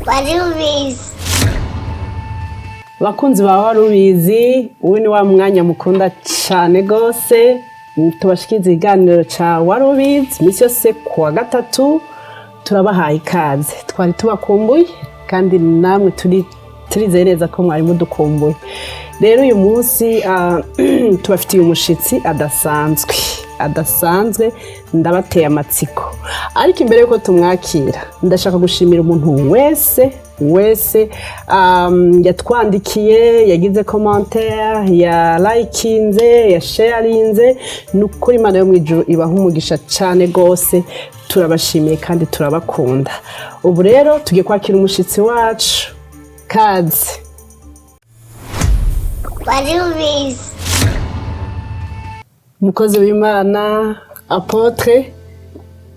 Warubizi. Bakunzi ba Warubizi, uyu ni wa mwanya mukunda cyane rwose tubashikiriza ikiganiro cya Warubizi iminsi yose ku wa gatatu. Turabahaye ikaze, twari tubakumbuye kandi namwe turi turizeye neza ko mwari mudukumbuye. Rero uyu munsi tubafitiye umushitsi adasanzwe adasanzwe, ndabateye amatsiko. Ariko imbere y'uko tumwakira, ndashaka gushimira umuntu wese wese yatwandikiye, yagize commentaire, yalayikinze, yasharinze. Ni ukuri Imana yo mu ijuru ibaha umugisha cyane rwose. Turabashimiye kandi turabakunda. Ubu rero tugiye kwakira umushitsi wacu. Kaze. Warubizi. Umukozi w'Imana apôtre,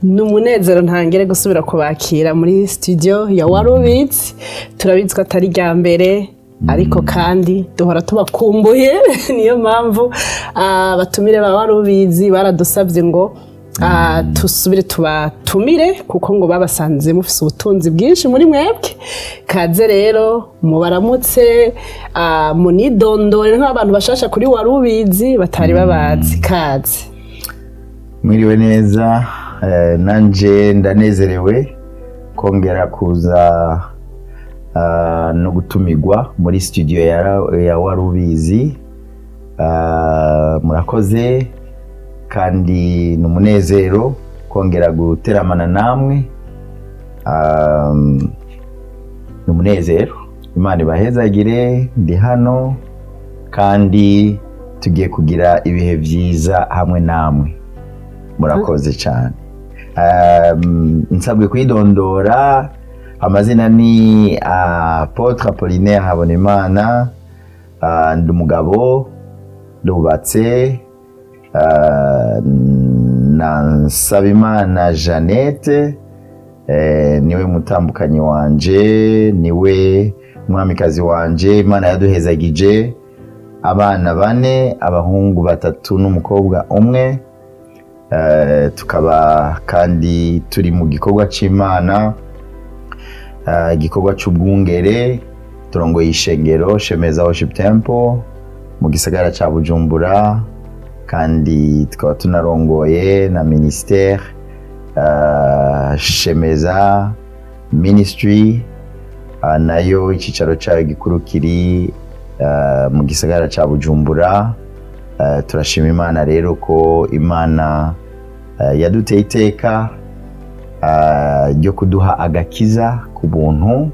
ni umunezero ntangere gusubira kubakira muri studio ya Warubizi. Turabizi ko atari irya mbere, ariko kandi duhora tubakumbuye. Niyo mpamvu abatumire ba Warubizi baradusabye ngo tusubire tubatumire, kuko ngo babasanze mufise ubutunzi bwinshi muri mwebwe. Kaze rero mubaramutse, munidondore nk'abantu bashasha kuri Warubizi batari babazi. Kaze. Mwiriwe neza. Nanje ndanezerewe kongera kuza no gutumirwa muri studio ya Warubizi. Murakoze kandi ni umunezero kongera guteramana namwe. Ni umunezero, Imana ibahezagire. Ndi hano kandi tugiye kugira ibihe byiza hamwe namwe. Murakoze cyane. Nsabwe kwidondora. Amazina ni Apôtre Apollinaire Habonimana. Ndi umugabo, ndubatse na Nsabimana Jeannette. Niwe mutambukanyi wanje, niwe mwamikazi wanje. Imana yaduhezagije abana bane, abahungu batatu n'umukobwa umwe. Tukaba kandi turi mu gikorwa c'Imana, igikorwa c'ubwungere. Turongoye ishengero Shemeza Worship Temple mu gisagara ca Bujumbura, kandi tukaba tunarongoye na ministère Shemeza Ministry, nayo icicaro cayo gikuru kiri mu gisagara ca Bujumbura. Turashima Imana rero ko Imana yaduteye iteka ryo kuduha agakiza ku buntu.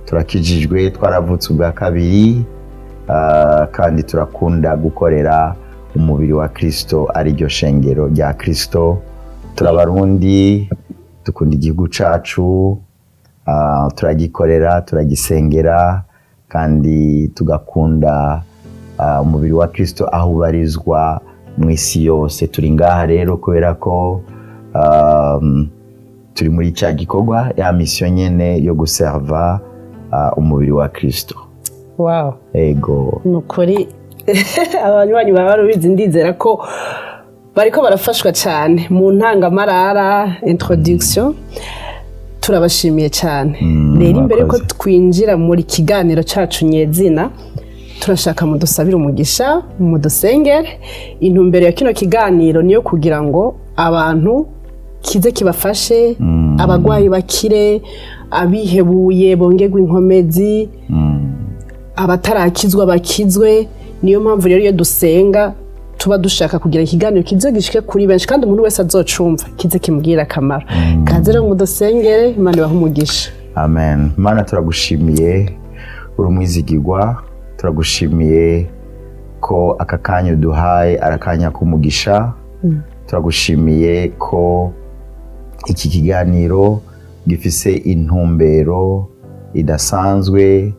Turakijijwe, twaravutse ubwa kabiri, kandi turakunda gukorera umubiri wa Kristo, ariryo shengero rya Kristo. Turabarundi, dukunda igihugu cacu, turagikorera, turagisengera kandi tugakunda umubiri wa Kristo aho ubarizwa mu isi yose. Turi ngaha rero kubera ko turi muri cya gikorwa, ya mission nyene yo guserva umubiri wa Kristo. Ego. Ni ukuri abanywanyi baba barubizi, ndizera ko bariko barafashwa cyane mu ntangamarara, introduction. Turabashimiye cyane. Rero imbere ko Murakoze. twinjira muri kiganiro cacu nyezina, turashaka mudusabire umugisha, mudusengere. Intumbero ya kino kiganiro niyo kugira ngo abantu kize kibafashe, abagwayi bakire, abihebuye bongerwe inkomezi, abatarakizwa bakizwe. Niyo mpamvu rero iyo dusenga tuba dushaka kugira ikiganiro kize gishike kuri benshi, kandi umuntu wese azocumva kize kimubwira akamaro. Kaze rero mudusengere, Imana ibahe umugisha. Amen. Mana, turagushimiye, uri umwizigirwa. Turagushimiye ko aka kanya uduhaye ari akanya k'umugisha. Turagushimiye ko iki kiganiro gifise intumbero idasanzwe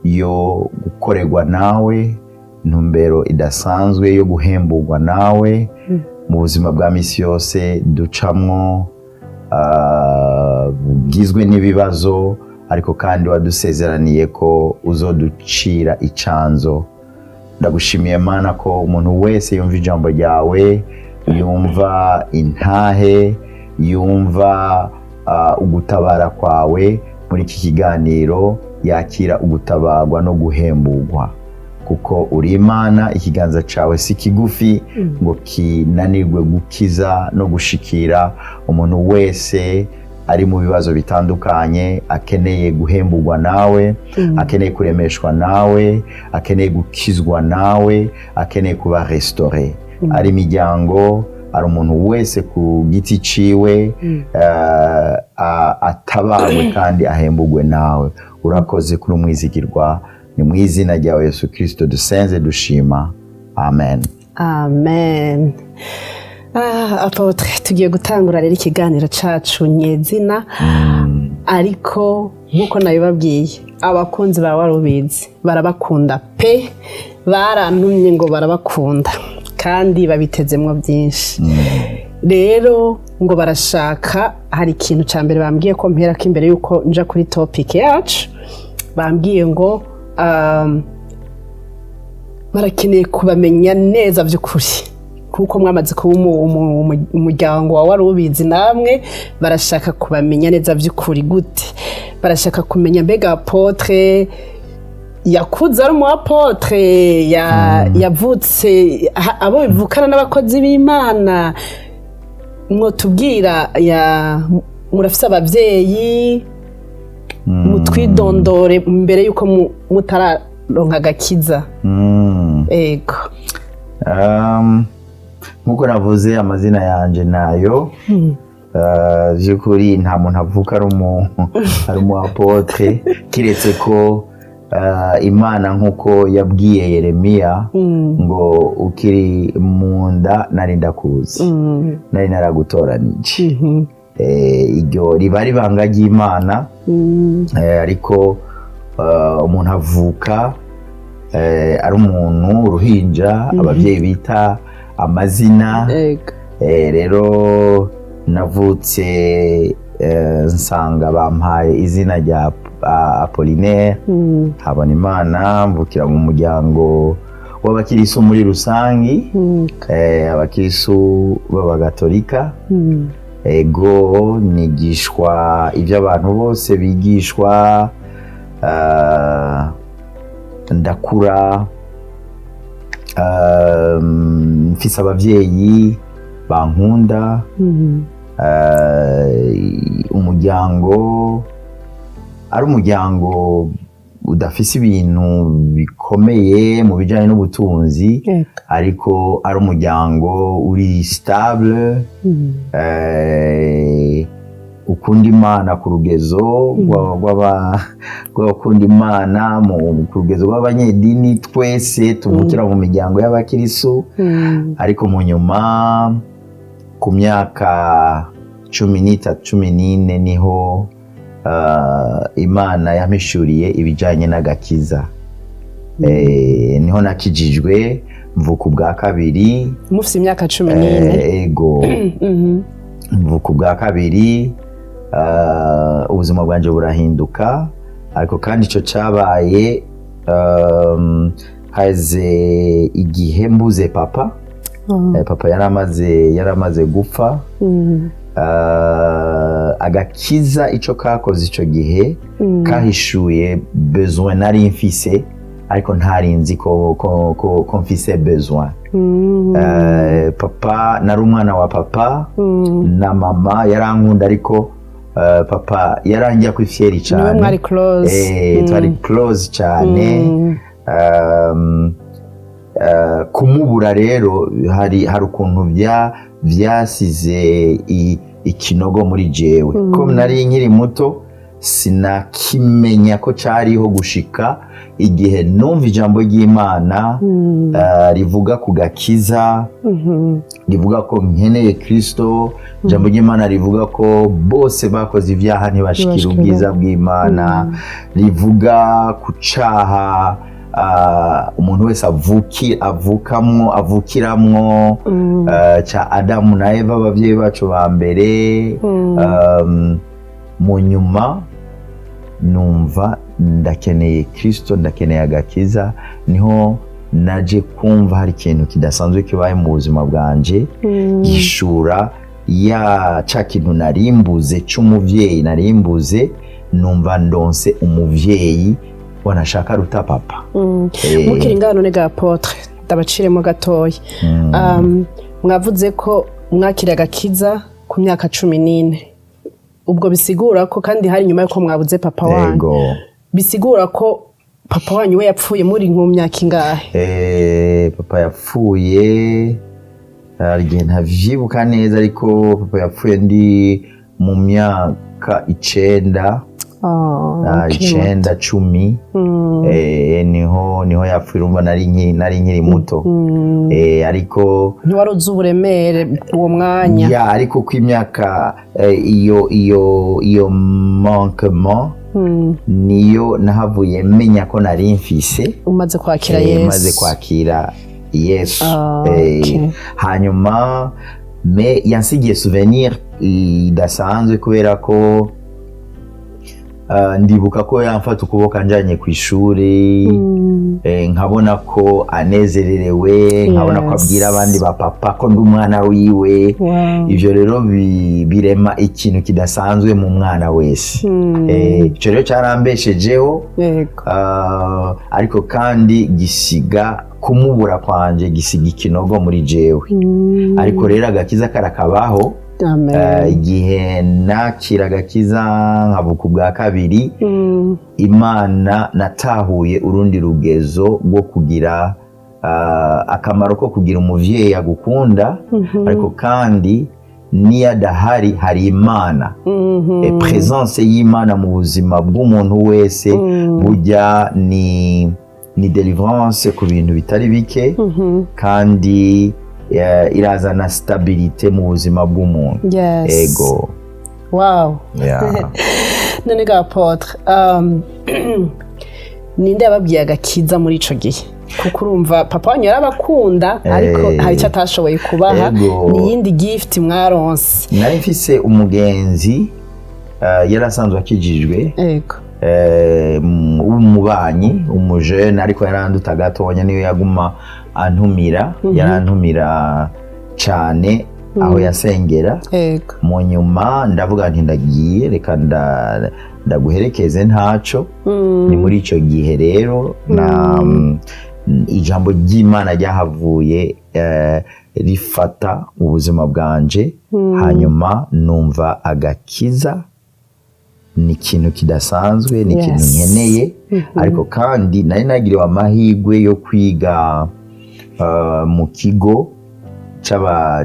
yo gukorerwa nawe, intumbero idasanzwe yo guhemburwa nawe mu buzima bwa misi yose ducamwo, bugizwe n'ibibazo. Ariko kandi wadusezeraniye ko uzoducira icanzo. Ndagushimiye Mana ko umuntu wese yumva ijambo ryawe, yumva intahe, yumva ugutabara kwawe. Muri iki kiganiro yakira ugutabarwa no guhemburwa, kuko uri Imana, ikiganza cyawe si kigufi ngo kinanirwe gukiza no gushikira umuntu wese ari mu bibazo bitandukanye, akeneye guhemburwa nawe, akeneye kuremeshwa nawe, akeneye gukizwa nawe, akeneye kuba restauré, ari imiryango, ari umuntu wese ku giti ciwe, atabarwe kandi ahemburwe nawe. Urakoze kuri umwizigirwa. Ni mu izina ryawe Yesu Kirisito dusenze dushima, amen. Amen. Apôtre, tugiye gutangura rero ikiganiro cacu nyezina, ariko nk'uko nabibabwiye, abakunzi ba Warubizi barabakunda pe. Barantumye ngo barabakunda kandi babitezemwo byinshi. Rero ngo barashaka, hari ikintu cya mbere bambwiye ko mpera ko imbere y'uko nja kuri topic yacu, bambwiye ngo barakeneye kubamenya neza by'ukuri, kuko mwamaze kuba umuryango wa Warubizi namwe. Barashaka kubamenya neza by'ukuri. Gute? Barashaka kumenya mbega apôtre yakuze ari umu apôtre, yavutse abo bivukana n'abakozi b'Imana. Mwotubwira ya murafise abavyeyi, mutwidondore mbere y'uko mutararonka agakiza. Ego. Nk'uko navuze, amazina yanje nayo, by'ukuri nta muntu avuka ari umu apôtre, kiretse ko Imana, nk'uko yabwiye Yeremiya ngo ukiri mu nda nari ndakuzi, nari naragutoranije. Iryo riba ari ibanga ry'Imana. Ariko umuntu avuka ari umuntu uruhinja ababyeyi bita amazina. Rero navutse nsanga bampaye izina rya Apollinaire Habonimana, mvukira mu muryango w'abakirisu muri rusangi, abakirisu b'abagatolika. Ego, nigishwa ibyo abantu bose bigishwa, ndakura mfise abavyeyi bankunda, umuryango ari umuryango udafise ibintu bikomeye mu bijyanye n'ubutunzi, ariko ari umuryango uri stable, ukunda Imana ku rugezo rw'abakunda Imana, ku rugezo rw'abanyedini twese tuvukira mu miryango y'abakirisu. Ariko mu nyuma, ku myaka 13, 14, niho Imana yampishuriye ibijyanye n'agakiza. Niho nakijijwe, mvuka ubwa kabiri. Mufite imyaka 14? Ego, mvuka ubwa kabiri, ubuzima bwanjye burahinduka. Ariko kandi icyo cyabaye haze igihe mbuze papa. Papa yari amaze gupfa. Agakiza icyo kakoze icyo gihe, kahishuye besoin nari mfise, ariko ntari nzi ko mfise besoin. Papa, nari umwana wa papa na mama, yarankunda, ariko papa yarangiye ku ifyeri Niwe cyane. mwari close? Twari close cyane. Kumubura rero hari ukuntu byasize ikinogo muri jewe. Ko nari nkiri muto, sinakimenya ko cyariho gushika igihe numva ijambo ry'Imana rivuga ku gakiza, rivuga ko nkeneye Kristo. Ijambo ry'Imana rivuga ko bose bakoze ibyaha ntibashikira Ntibashikira. ubwiza bw'Imana, rivuga ku caha umuntu wese avukamwo, avukiramwo, ca Adamu na Eva, ababyeyi bacu ba mbere. Mu nyuma numva ndakeneye Kristo, ndakeneye agakiza. Niho naje kumva hari ikintu kidasanzwe kibaye mu buzima bwanje, gishura ya ca kintu narimbuze c'umuvyeyi narimbuze. Numva ndonse umuvyeyi wanashaka aruta papa. Mukiri ngaho none ga apôtre, ndabaciremo gatoya. Mwavuze ko mwakiriye agakiza ku myaka 14. Ubwo bisigura ko kandi hari nyuma yuko mwabuze papa wanyu. Ego. Bisigura ko papa wanyu we yapfuye muri nko mu myaka ingahe? Papa yapfuye, hari igihe ntavyibuka neza, ariko papa yapfuye ndi mu myaka 9. Ah, ukiri muto. 9, 10. Niho yapfuye. Urumva nari nkiri muto. Ariko ntiwari uzi uburemere uwo mwanya. Ya, ariko ko imyaka iyo manquement niyo nahavuye menya ko nari mfise umaze kwakira Yesu. Maze kwakira Yesu. Ah, okay. Hanyuma me yansigiye souvenir idasanzwe, kubera ko ndibuka ko yamfata ukuboko anjanye ku ishuri, nkabona ko anezererewe, nkabona ko abwira abandi ba papa ko ndi umwana wiwe. Ivyo rero birema ikintu kidasanzwe mu mwana wese. Ico rero carambeshejeho. Ariko kandi gisiga kumubura kwanje, gisiga ikinogo muri jewe. Ariko rero agakiza karakabaho. Amen. Igihe nakira agakiza, nkavuka ubwa kabiri, Imana natahuye urundi rugezo rwo kugira akamaro ko kugira umuvyeyi agukunda, ariko kandi niyo adahari hari Imana. Présence y'Imana mu buzima bw'umuntu wese burya ni délivrance ku bintu bitari bike, kandi irazana stabilité mu buzima bw'umuntu. Ego. Yeah. None ga apôtre, ninde yababwiye agakiza muri ico gihe? Kuko urumva papa wanyu yarabakunda, ariko hari icyo atashoboye kubaha. Ni iyindi gift mwaronse. Nari mfise umugenzi yari asanzwe akijijwe, w'umubanyi, umujene, ariko yaranduta gatonya. Niyo yaguma antumira, yarantumira cane aho yasengera. Mu nyuma ndavuga nti: "Ndagiye, reka ndaguherekeze ntaco." Ni muri ico gihe rero na ijambo ry'Imana ryahavuye rifata ubuzima bwanje. Hanyuma numva agakiza ni ikintu kidasanzwe, ni ikintu nkeneye. Ariko kandi nari nagiriwe amahirwe yo kwiga mu kigo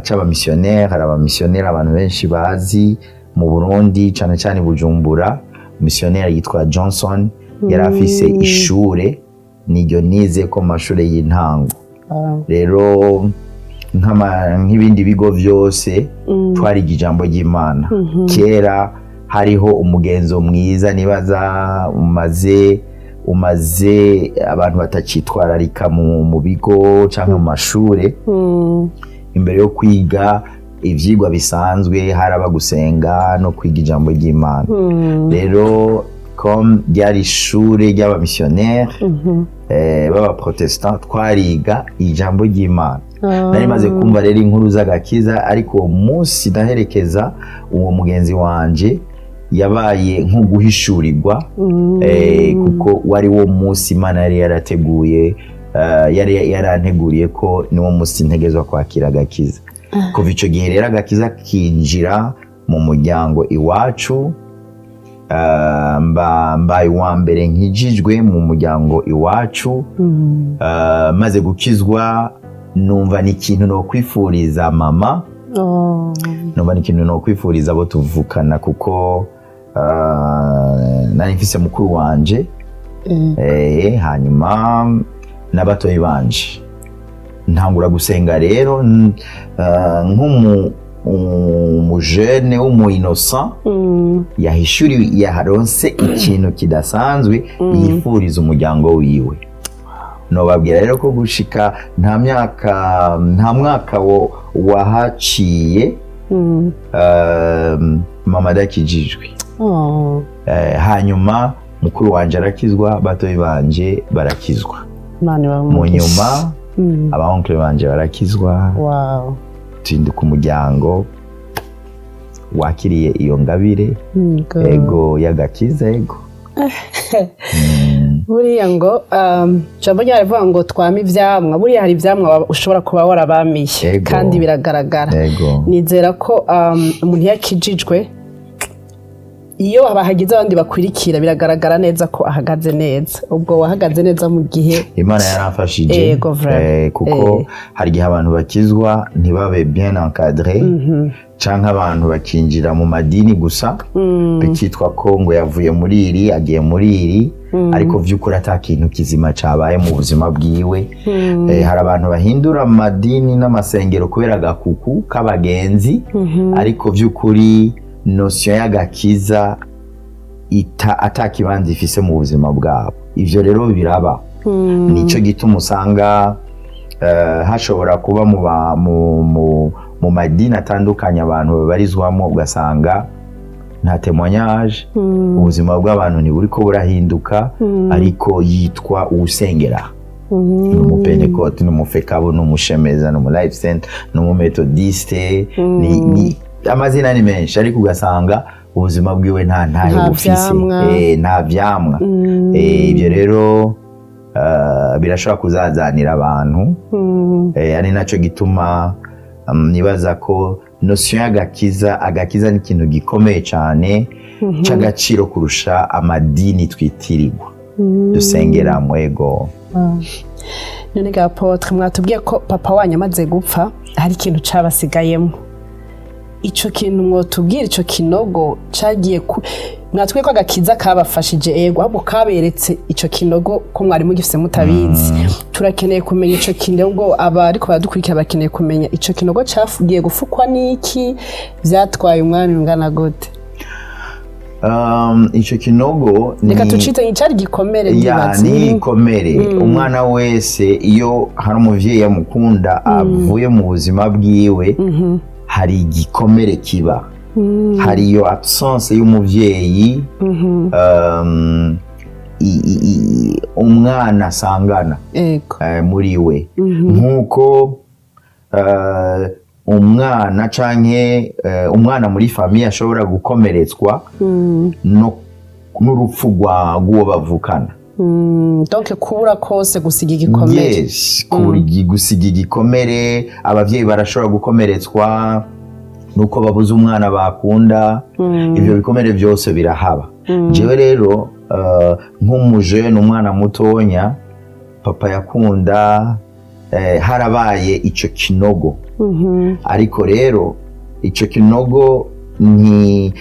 c'abamisiyoneri. Hari abamisiyoneri abantu benshi bazi mu Burundi, cane cane i Bujumbura. Misiyoneri yitwa Johnson yari afise ishure, niryo nize ko mu mashure y'intango. Rero nk'ibindi bigo vyose, twariga ijambo ry'Imana. Kera hariho umugenzo mwiza, nibaza umaze abantu batacitwararika mu bigo canke mu mashure. Imbere yo kwiga ivyigwa bisanzwe haraba gusenga no kwiga ijambo ry'Imana. Rero comme ryari ishure ry'abamisiyoneri b'abaprotestant, twariga ijambo ry'Imana. Nari maze kumva rero inkuru z'agakiza, ariko uwo munsi ndaherekeza uwo mugenzi wanje, yabaye nko guhishurirwa, kuko wari wo munsi Imana yari yarateguye, yari yaranteguriye ko niwo munsi ntegezwa kwakira agakiza. Kuva ico gihe rero agakiza kinjira mu muryango iwacu. Mbaye uwa mbere nkijijwe mu muryango iwacu. Maze gukizwa, numva ni ikintu nokwifuriza mama, numva ni ikintu nokwifuriza abo tuvukana, kuko nari mfise mukuru wanje, hanyuma n'abatoyi banje. Ntangura gusenga rero nk'umu umujene w'umu innocent yahishuriwe, yaronse ikintu kidasanzwe yifuriza umuryango wiwe. Nobabwira rero ko gushika nta myaka, nta mwaka wahaciye mama adakijijwe. Hanyuma mukuru wanje arakizwa, batoyi banje barakizwa. Imana ibahe Mu umugisha. nyuma aba oncle banje barakizwa. Tuhinduka umuryango wakiriye iyo ngabire. Ego, y'agakiza, ego. Buriya ngo ijambo ryayo rivuga ngo twame ivyamwa. Buriya hari ivyamwa ushobora kuba warabamiye kandi biragaragara. Nizera ko umuntu iyo akijijwe, iyo hagize abandi bakwirikira, biragaragara neza ko ahagaze neza. Ubwo wahagaze neza mu gihe? Imana yaramfashije. Ego, vraiment. Kuko hari igihe abantu bakizwa ntibabe bien encadré, canke abantu bakinjira mu madini gusa, bikitwa ko ngo yavuye muri iri agiye muri iri, ariko vy'ukuri ata kintu kizima cabaye mu buzima bwiwe. Hari abantu bahindura amadini n'amasengero kubera agakuku k'abagenzi, ariko vy'ukuri notion y'agakiza ata kibanza ifise mu buzima bwabo. Ivyo rero biraba. Nico gituma usanga hashobora kuba mu, ba- mu, mu, mu madini atandukanye abantu babarizwamo, ugasanga nta témoignage, ubuzima bw'abantu ntiburiko burahinduka, ariko yitwa uwusengera, ni umupentekote, ni umufekabo, ni umushemeza, ni umu Life Center, ni umumetodiste, ni amazina ni menshi, ariko ugasanga ubuzima bwiwe nta Nta bufise. vyamwa. Nta vyamwa. Ibyo rero birashobora kuzazanira abantu. Ari nacyo gituma nibaza ko notion y'agakiza, agakiza ni ikintu gikomeye cyane cy'agaciro kurusha amadini twitirirwa dusengeramo, ego. None ga apôtre, mwatubwiye ko papa wanyu amaze gupfa hari ikintu cabasigayemo. Ico kintu mwotubwira, ico kinogo cagiye ku mwatubwiye ko agakiza kabafashije, ego, ahubwo kaberetse ico kinogo ko mwari mugifise mutabizi. Turakeneye kumenya ico kinogo, abariko baradukurikira bakeneye kumenya ico kinogo cagiye gufukwa n'iki, vyatwaye umwanya ungana gute? Ico kinogo Reka tucite icari gikomere. Ya. Ndibaza. Ni ikomere. Umwana wese iyo hari umuvyeyi amukunda avuye mu buzima bwiwe, hari igikomere kiba, hari iyo absence y'umuvyeyi umwana asangana muri we, nk'uko umwana canke umwana muri famille ashobora gukomeretswa no n'urupfu rw'uwo bavukana. Donc kubura kose gusiga igikomere. Yes, gusiga igikomere. Abavyeyi barashobora gukomeretswa nuko babuze umwana bakunda. Ibyo bikomere byose birahaba. Jewe rero nk'umujene, umwana mutonya papa yakunda, harabaye ico kinogo. Ariko rero ico kinogo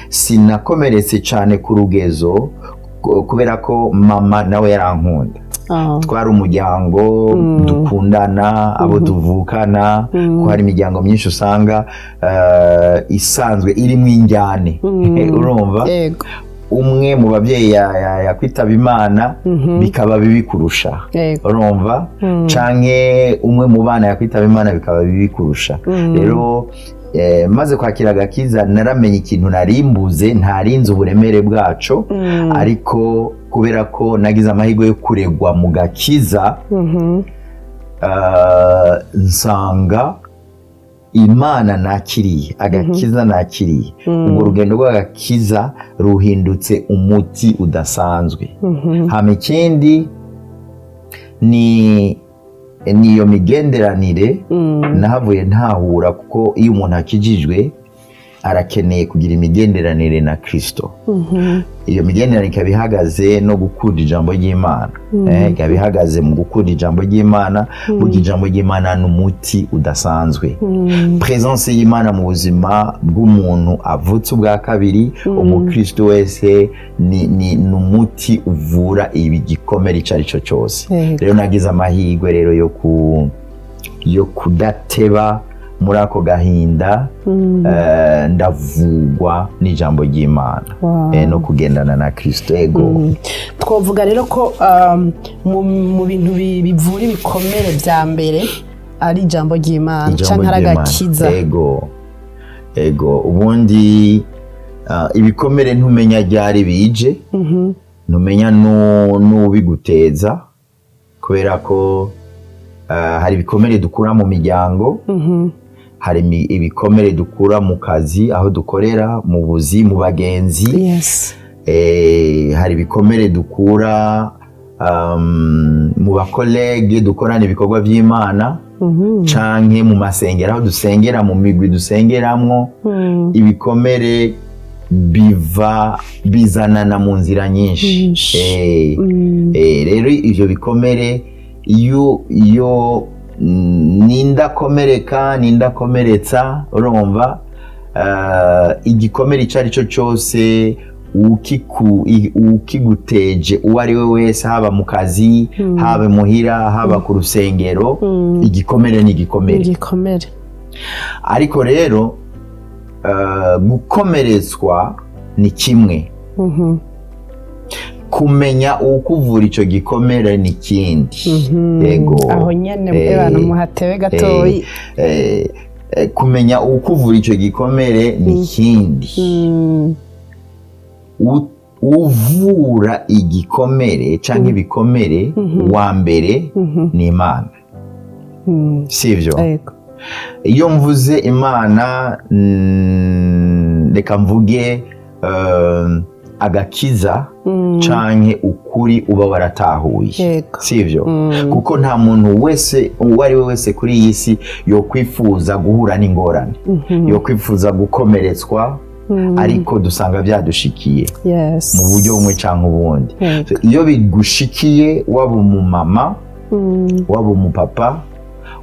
sinakomeretse cyane ku rugezo kubera ko mama nawe yarankunda. Twari umuryango dukundana, abo tuvukana, ko hari imiryango myinshi usanga isanzwe irimo injyane, urumva? Yego. Umwe mu babyeyi yakwitaba Imana, bikaba bibi kurusha. Urumva? Canke umwe mu bana yakwitaba Imana, bikaba bibi kurusha. Rero maze kwakira agakiza, naramenye ikintu narimbuze, ntarinze uburemere bwaco, ariko kubera ko nagize amahirwe yo kuregwa mu gakiza, nsanga Imana nakiriye, agakiza nakiriye, urwo rugendo rw'agakiza ruhindutse umuti udasanzwe. Hama ikindi ni iyo migenderanire nahavuye ntahura, kuko iyo umuntu akijijwe arakeneye kugira imigenderanire na Kristo. Iyo migenderanire ikaba ihagaze no gukunda ijambo ry'Imana, ikaba ihagaze mu gukunda ijambo ry'Imana. Burya ijambo ry'Imana ni umuti udasanzwe. Présence y'Imana mu buzima bw'umuntu avutse ubwa kabiri, umukristo wese, ni umuti uvura ibi gikomere icyo ari cyo cyose. Rero nagize amahirwe rero yo kudateba muri ako gahinda, ndavugwa n'ijambo ry'Imana no kugendana na Kristo, ego. Twavuga rero ko mu bintu bivura ibikomere bya mbere ari ijambo ry'Imana Ijambo canke ari ry'Imana. agakiza. Ego, ubundi ibikomere ntumenya ryari bije, ntumenya n'ubiguteza, kubera ko hari ibikomere dukura mu miryango. Hari ibikomere dukura mu kazi aho dukorera, mu buzi, mu bagenzi. Hari ibikomere dukura mu ba collègues dukorana ibikorwa by'Imana canke mu masengero aho dusengera, mu migwi dusengeramwo. Ibikomere biva bizanana mu nzira nyinshi. Nyinshi. Rero ivyo bikomere, iyo nindakomereka, nindakomeretsa, urumva, igikomere icyo ari cyo cyose, ukiguteje uwo ari we wese, haba mu kazi, haba muhira, haba ku rusengero, igikomere ni igikomere. Igikomere. Ariko rero gukomeretswa ni kimwe, kumenya uwukuvura icyo gikomere ni ikindi. Yego. Aho nyene abantu muhatewe gatoyi. Kumenya uwukuvura icyo gikomere ni ikindi. Uvura igikomere cyangwa ibikomere wa mbere ni Imana, sivyo? Yego. Iyo mvuze Imana, reka mvuge agakiza canke ukuri uba waratahuye, sivyo? Kuko nta muntu wese, uwo ari we wese kuri iyi si, yokwifuza guhura n'ingorane, yokwifuza gukomeretswa, ariko dusanga byadushikiye mu buryo bumwe canke ubundi. Iyo bigushikiye, waba umumama, waba umupapa,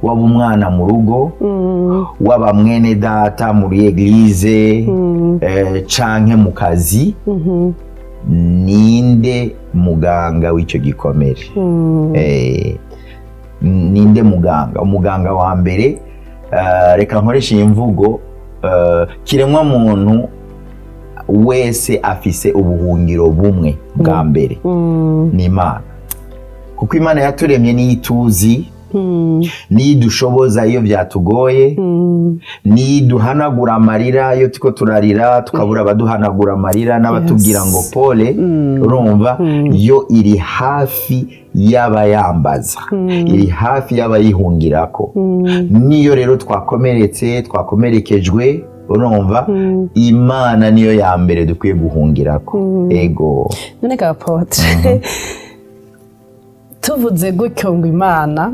waba umwana mu rugo, waba mwene data muri église, canke mu kazi, ninde muganga w'icyo gikomere? Ninde muganga? Umuganga wa mbere, reka nkoreshe iyi mvugo, kiremwa muntu wese afise ubuhungiro bumwe bwa mbere, ni Imana, kuko Imana yaturemye niyo ituzi, niyo idushoboza iyo byatugoye, niyo iduhanagura amarira iyo turiko turarira tukabura abaduhanagura amarira n'abatubwira ngo pole. Urumva, yo iri hafi y'abayambaza, iri hafi y'abayihungirako. Niyo rero twakomeretse, twakomerekejwe, urumva, Imana niyo ya mbere dukwiye guhungirako. Ego. None ga apôtre, tuvuze gutyo ngo Imana,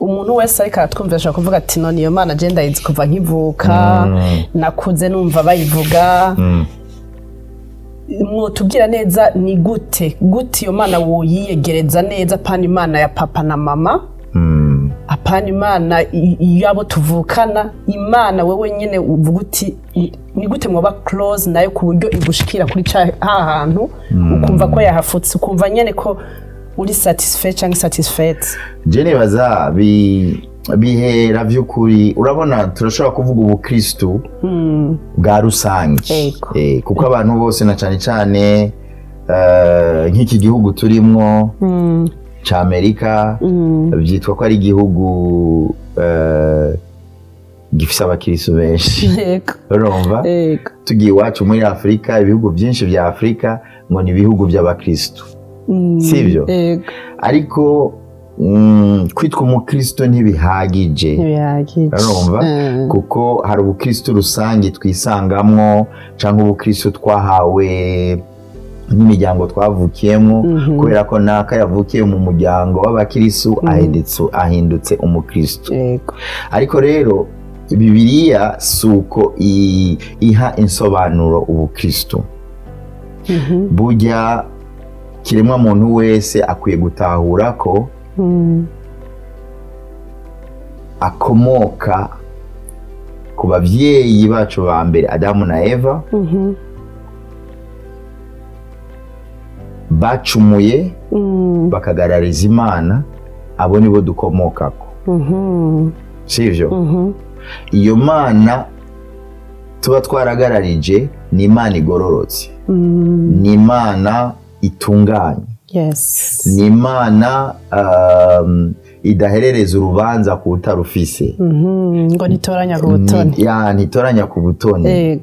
umuntu wese ariko aratwumva ashobora kuvuga ati: "None iyo Mana je ndayizi kuva nkivuka, nakuze numva bayivuga." Mwotubwira neza ni gute gute iyo Mana woyiyegereza neza, apana Imana ya papa na mama, apana Imana y'abo tuvukana, Imana wewe nyine uvuga uti ni gute mwoba close nayo ku buryo igushikira kuri ca ha hantu ukumva ko yahafutse, ukumva nyene ko uri satisfait cyangwa satisfaite? Je nibaza bihera by'ukuri, urabona, turashobora kuvuga ubukristu bwa rusange. Kuko abantu bose, na cyane cyane nk'iki gihugu turimwo ca Amerika, byitwa ko ari igihugu gifise abakristu benshi. Urumva, tugiye iwacu muri Afurika, ibihugu byinshi bya Afurika ngo ni ibihugu by'abakristu, sivyo? Yego. Ariko kwitwa umukristo ntibihagije. Ntibihagije. Urumva, kuko hari ubukristo rusange twisangamwo cyangwa ubukristo twahawe n'imiryango twavukiyemo, kubera ko naka yavukiye mu muryango w'abakristu ahindutse umukristo. Ariko rero Bibiliya si uko iha insobanuro ubukristo. Burya kiremwa muntu wese akwiye gutahura ko akomoka ku babyeyi bacu ba mbere, Adamu na Eva, bacumuye bakagarariza Imana. Abo nibo dukomokako, sivyo? Iyo Mana tuba twaragararije ni Imana igororotse, ni Imana itunganye, ni Imana idaherereza urubanza ku utarufise. Ngo ntitoranya ku butoni. Ya, ntitoranya ku butoni.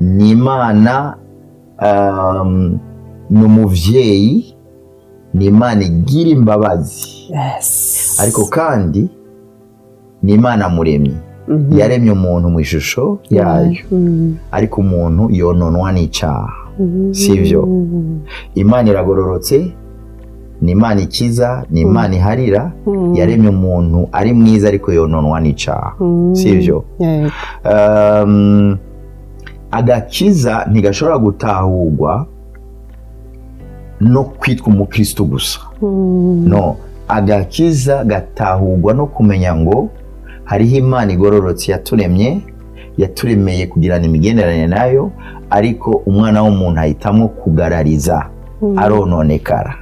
Ni Imana, ni umuvyeyi, ni Imana igira imbabazi, ariko kandi ni Imana muremyi. Yaremye umuntu mu ishusho yayo, ariko umuntu yononwa n'icyaha, sivyo? Imana iragororotse, ni Imana ikiza, ni Imana iharira. Yaremye umuntu ari mwiza, ariko yononwa n'icyaha, sivyo? Yego. Agakiza ntigashobora gutahurwa no kwitwa umukristo gusa. No, agakiza gatahurwa no kumenya ngo hariho Imana igororotse yaturemye, yaturemeye kugirana imigenderanire nayo, ariko umwana w'umuntu ahitamo kugarariza, arononekara.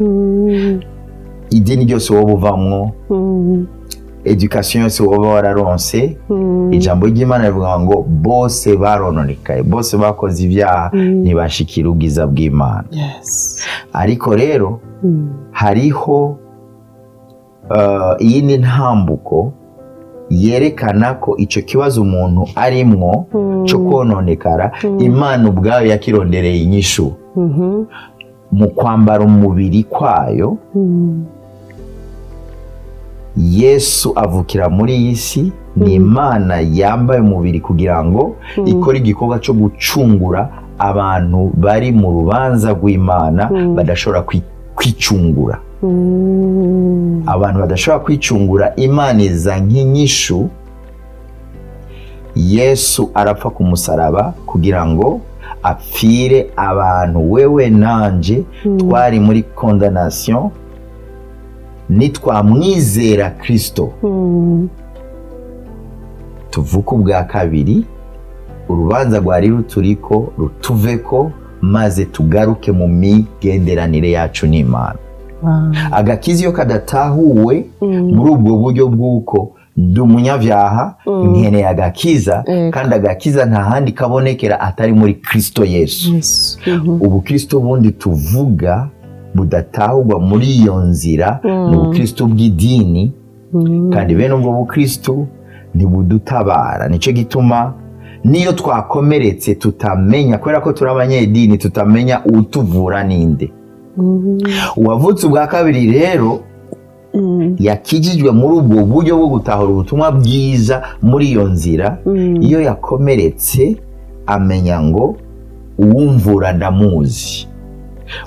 Idini ryose woba uvamwo, education yose woba wararonse, ijambo ry'Imana rivuga ngo bose barononekaye, bose bakoze ibyaha, ntibashikira ubwiza bw'Imana. Ariko rero hariho iyindi ntambuko yerekana ko icyo kibazo umuntu arimwo cyo kononekara, Imana ubwayo yakirondereye inyishu mu kwambara umubiri kwayo. Yesu avukira muri iyi si, ni Imana yambaye umubiri kugira ngo ikore igikorwa cyo gucungura abantu bari mu rubanza rw'Imana, badashobora kwicungura. Abantu badashobora kwicungura, Imana iza nk'inyishu. Yesu arapfa ku musaraba kugira ngo apfire abantu, wewe nanje twari muri condamnation. Nitwamwizera Kristo, tuvuke ubwa kabiri, urubanza rwari ruturiko rutuveko, maze tugaruke mu migenderanire yacu n'Imana. Agakiza iyo kadatahuwe muri ubwo buryo bw'uko ndi umunyabyaha, nkeneye agakiza, kandi agakiza nta handi kabonekera atari muri Kristo Yesu, Yesu. Ubukristo bundi tuvuga budatahurwa muri iyo nzira ni ubukristo bw'idini, kandi bene ubwo bukristo ntibudutabara. Nicyo gituma niyo twakomeretse tutamenya, kubera ko turi abanyedini, tutamenya utuvura ninde. Uwavutse ubwa kabiri rero, yakijijwe muri ubwo buryo bwo gutahura ubutumwa bwiza muri iyo nzira, iyo yakomeretse amenya ngo uwumvura ndamuzi,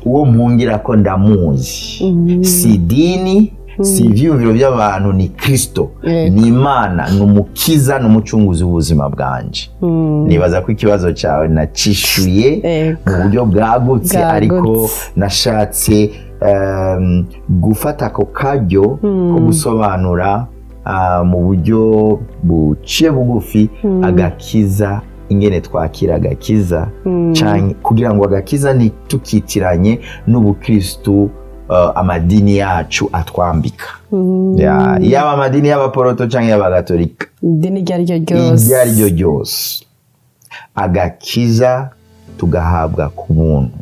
uwo mpungira ko ndamuzi, si idini, si ibyiyumviro by'abantu, ni Kristo, ni Imana, ni Umukiza, ni Umucunguzi w'ubuzima bwanje. Nibaza ko ikibazo cyawe nacishuye mu buryo bwagutse, ariko nashatse gufata ako karyo ko gusobanura mu buryo buciye bugufi agakiza, ingene twakira agakiza, canke kugira ngo agakiza ntitukitiranye n'ubukristu amadini yacu atwambika. Yaba amadini y'abaporoto canke y'abagatolika, idini iryo ari ryo ryose, iryo ari ryo ryose, agakiza tugahabwa ku buntu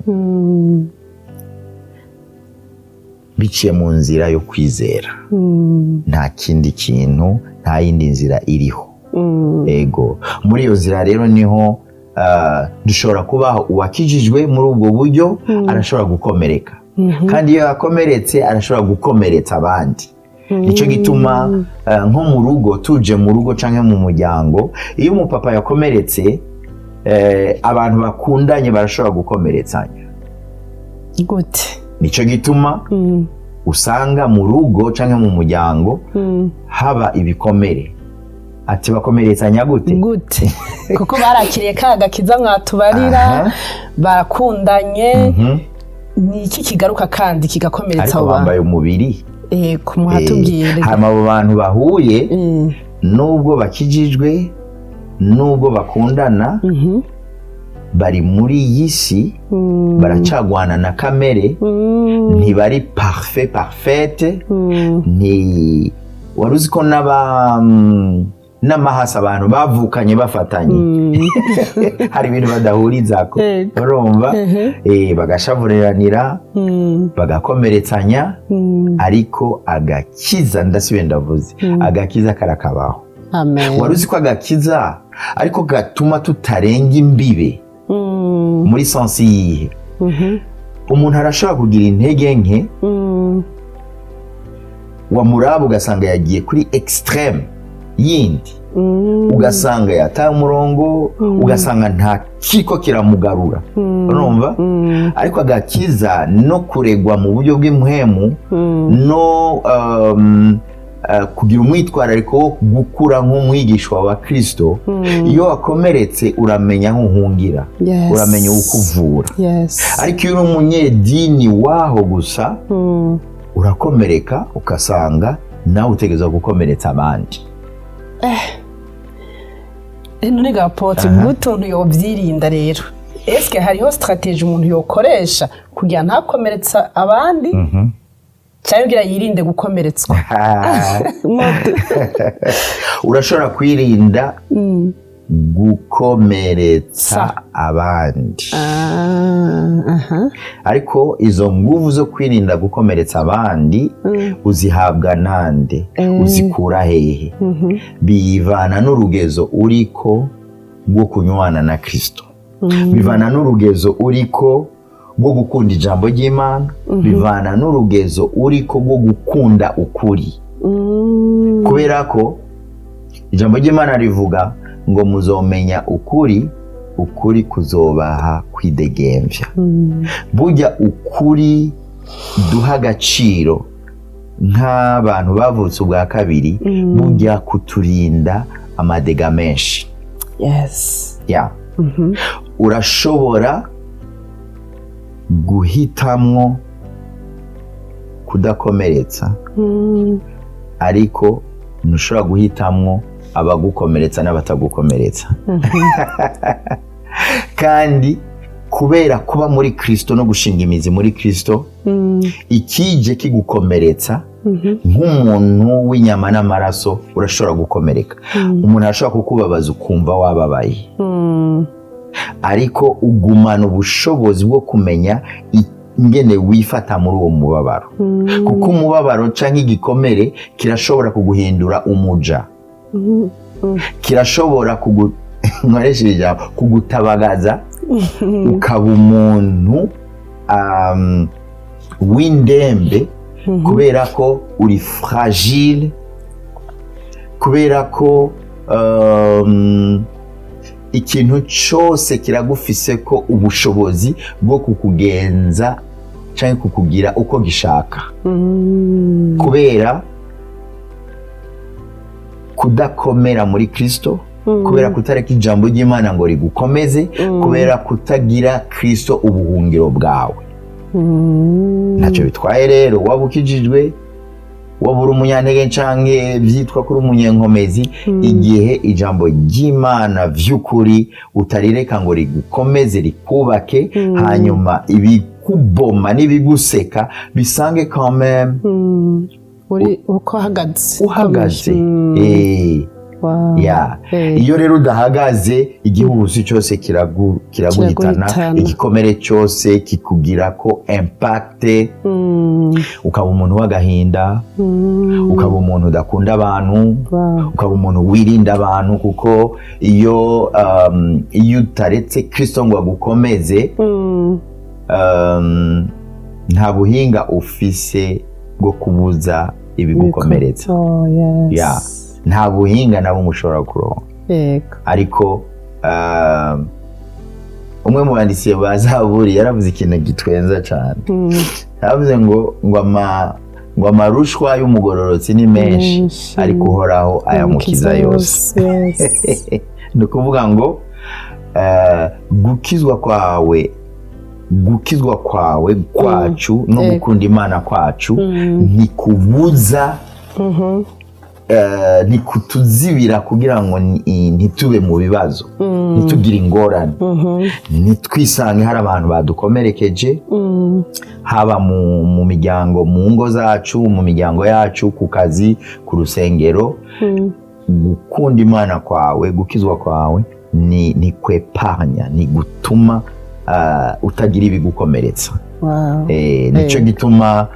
biciye mu nzira yo kwizera. Nta kindi kintu, nta yindi nzira iriho. Ego, muri iyo nzira rero niho dushobora kubaho. Uwakijijwe muri ubwo buryo arashobora gukomereka, kandi iyo yakomeretse arashobora gukomeretsa abandi. Nicyo gituma nko mu rugo, tuje mu rugo cyangwa mu muryango, iyo umupapa yakomeretse, abantu bakundanye barashobora gukomeretsanya. Gute? Nicyo gituma usanga mu rugo cyangwa mu muryango haba ibikomere. Ati bakomeretsanya gute? Gute? Kuko barakiriye ka gakiza mwatubarira, barakundanye, ni iki kigaruka kandi kigakomeretsa ariko abo bantu? Bambaye umubiri. Yego, muhatubwire. Hama abo bantu bahuye, nubwo bakijijwe, nubwo bakundana, bari muri iyi si, baracagwana na kamere, ntibari parfait, parfaite. Nti wari uzi ko n'amahasa, abantu bavukanye bafatanye, hari ibintu badahurizako? Urumva, bagashavuriranira, bagakomeretsanya. Ariko agakiza, ndasubiye ndavuze, agakiza karakabaho. Amen. Wari uzi ko agakiza ariko gatuma tutarenga imbibe? Muri sens yihe? Umuntu arashobora kugira intege nke, wamuraba ugasanga yagiye kuri extrême yindi. Ugasanga yataye umurongo, ugasanga nta kiko kiramugarura, urumva? Ariko agakiza no kuregwa mu buryo bw'impwemu no kugira umwitwarariko wo gukura nk'umwigishwa wa Kristo, iyo wakomeretse uramenya aho uhungira, uramenya ukuvura. Ariko iyo uri umunyedini waho gusa, urakomereka, ugasanga nawe utegerezwa gukomeretsa abandi. None ga apôtre, gute umuntu yovyirinda rero? Eske hariho stratégie umuntu yokoresha kugira ntakomeretsa abandi, cyangwa kugira yirinde gukomeretswa? Urashobora kwirinda gukomeretsa abandi, ariko izo nguvu zo kwirinda gukomeretsa abandi uzihabwa nande? Uzikura hehe? Bivana n'urugezo uriko rwo kunywana na Kristo, bivana n'urugezo uriko rwo gukunda ijambo ry'Imana, bivana n'urugezo uriko rwo gukunda ukuri, kubera ko ijambo ry'Imana rivuga ngo muzomenya ukuri, ukuri kuzobaha kwidegemvya. Burya ukuri duha agaciro nk'abantu bavutse ubwa kabiri, burya kuturinda ama dégâts menshi. Ya, urashobora guhitamwo kudakomeretsa, ariko ntushobora guhitamwo abagukomeretsa n'abatagukomeretsa. Kandi kubera kuba muri Kristo no gushinga imizi muri Kristo, ikije kigukomeretsa nk'umuntu w'inyama n'amaraso, urashobora gukomereka. Umuntu arashobora kukubabaza ukumva wababaye, ariko ugumana ubushobozi bwo kumenya ingene wifata muri uwo mubabaro, kuko umubabaro canke igikomere kirashobora kuguhindura umuja, kirashobora kugu nkoresha ijambo kugutabagaza, ukaba umuntu w'indembe, kubera ko uri fragile, kubera ko ikintu cyose kiragufise ko ubushobozi bwo kukugenza cyangwa kukugira uko gishaka, kubera kudakomera muri Kristo, kubera kutareka ijambo ry'Imana ngo rigukomeze, kubera kutagira Kristo ubuhungiro bwawe. Ntacyo bitwaye rero waba ukijijwe, waba uri umunyantege canke vyitwa kuri umunyenkomezi, igihe ijambo ry'Imana vy'ukuri utarireka ngo rigukomeze, rikubake, hanyuma ibikuboma n'ibiguseka bisange quand même Uri uko uhagaze. Uhagaze. Ya. Iyo rero udahagaze, igihuhusi cyose kiraguhitana. Kiraguhitana. Igikomere cyose kikugira ko impact, ukaba umuntu w'agahinda, ukaba umuntu udakunda abantu, ukaba umuntu wirinda abantu, kuko iyo utaretse Kristo ngo agukomeze, nta buhinga ufise bwo kubuza ibigukomeretsa. Oh, yes. Ya, nta buhinga na bumwe ushobora kuronka. Ariko umwe mu banditsi ba Zaburi yaravuze ikintu gitwenza cyane. Yaravuze ngo amarushwa y'umugororotsi ni menshi, Menshi. ariko Uhoraho ayamukiza yose. Ni ukuvuga ngo gukizwa kwawe kwacu no gukunda Imana kwacu ntikubuza, ntikutuzibira kugira ngo ntitube mu bibazo, ntitugire ingorane, ntitwisange hari abantu badukomerekeje, haba mu miryango, mu ngo zacu, mu miryango yacu, ku kazi, ku rusengero. Gukunda Imana kwawe, gukizwa kwawe ni kwepanya, ni gutuma utagira ibigukomeretsa. Nicyo gituma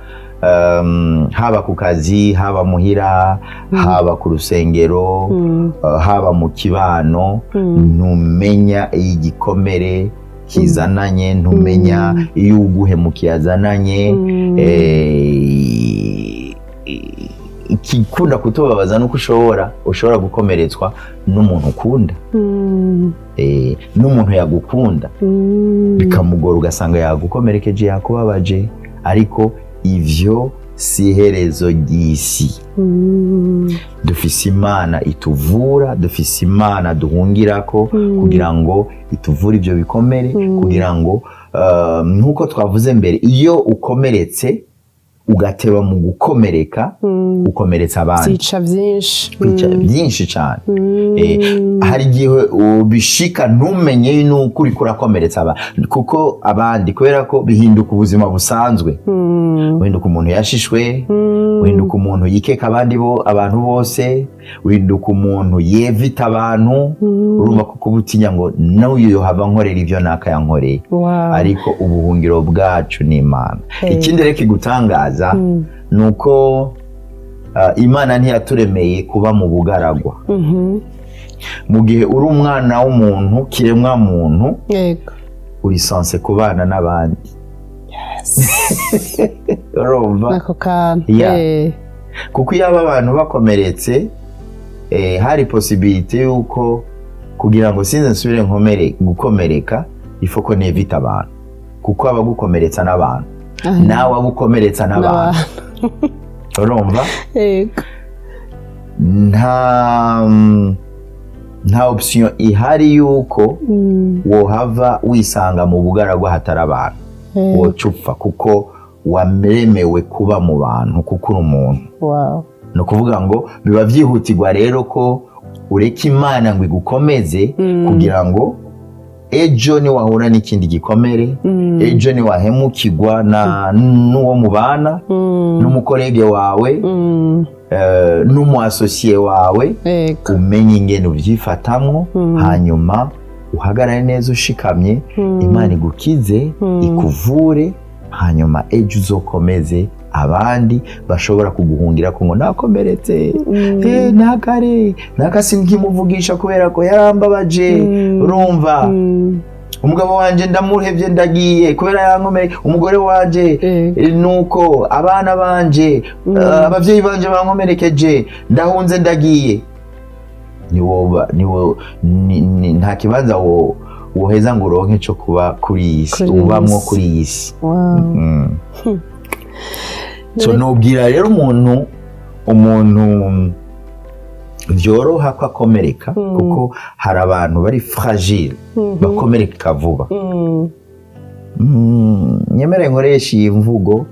haba ku kazi, haba muhira, haba ku rusengero, haba mu kibano, ntumenya iyo igikomere kizananye, ntumenya iyo uguhemukiye azananye. Ikikunda kutubabaza nuko ushobora gukomeretswa n'umuntu ukunda, n'umuntu yagukunda, bikamugora, ugasanga yagukomerekeje, yakubabaje. Ariko ivyo si iherezo ry'isi. Dufise Imana ituvura, dufise Imana duhungirako kugira ngo ituvure ivyo bikomere, kugira ngo nk'uko twavuze mbere, iyo ukomeretse ugateba mu gukomereka, ukomeretsa abandi. Zica byinshi. Kwica byinshi cyane. Hari igihe ubishika ntumenye nuko uriko urakomeretsa kuko abandi, kubera ko bihinduka ubuzima busanzwe, uhinduka umuntu yashishwe, uhinduka umuntu yikeka abandi, bo abantu bose, uhinduka umuntu yevita abantu. Urumva ko kuba utinya ngo n'uyu yohava nkorera ivyo naka yankoreye. Ariko ubuhungiro bwacu ni Imana. Ikindi rero kigutangaza ni uko Imana ntiyaturemeye kuba mu bugaragwa. Mu gihe uri umwana w'umuntu, kiremwa muntu, uri censé kubana n'abandi, urumva? Nako kantu. Kuko iyo aba bantu bakomeretse, hari possibilité yuko kugira ngo sinze nsubire nkomere gukomereka, il faut ko nevita abantu, kuko abagukomeretsa n'abantu, nawe abukomeretsa n'abantu, urumva? Yego. Nta option ihari yuko wohava wisanga mu bugaragwa hatari abantu. Woca upfa, kuko waremewe kuba mu bantu, kuko uri umuntu. Ni ukuvuga ngo biba byihutirwa rero ko ureka Imana ngo igukomeze, kugira ngo ejo niwahura n'ikindi gikomere, ejo niwahemukirwa na n'uwo mubana, n'umu collègue wawe, n'umu associé wawe, umenye ingene ubyifatamwo, hanyuma uhagarare neza ushikamye, Imana igukize, ikuvure, hanyuma ejo uzokomeze abandi bashobora kuguhungira ko ngo nakomeretse, nakare naka sinkimuvugisha kubera ko yarambabaje, urumva? Umugabo wanje ndamuhevye, ndagiye kubera yankomereye, umugore wanje, nuko abana banje, abavyeyi banje bankomerekeje, ndahunze, ndagiye. Niwoba niwo nta kibanza wo woheza ngo uronke co kuba kuri iyi si Kuri iyi ubamwo si. kuri iyi si. So nubwira rero umuntu vyoroha ko akomereka, kuko hari abantu bari fragile, bakomereka vuba. Nyemere nkoresha iyi mvugo,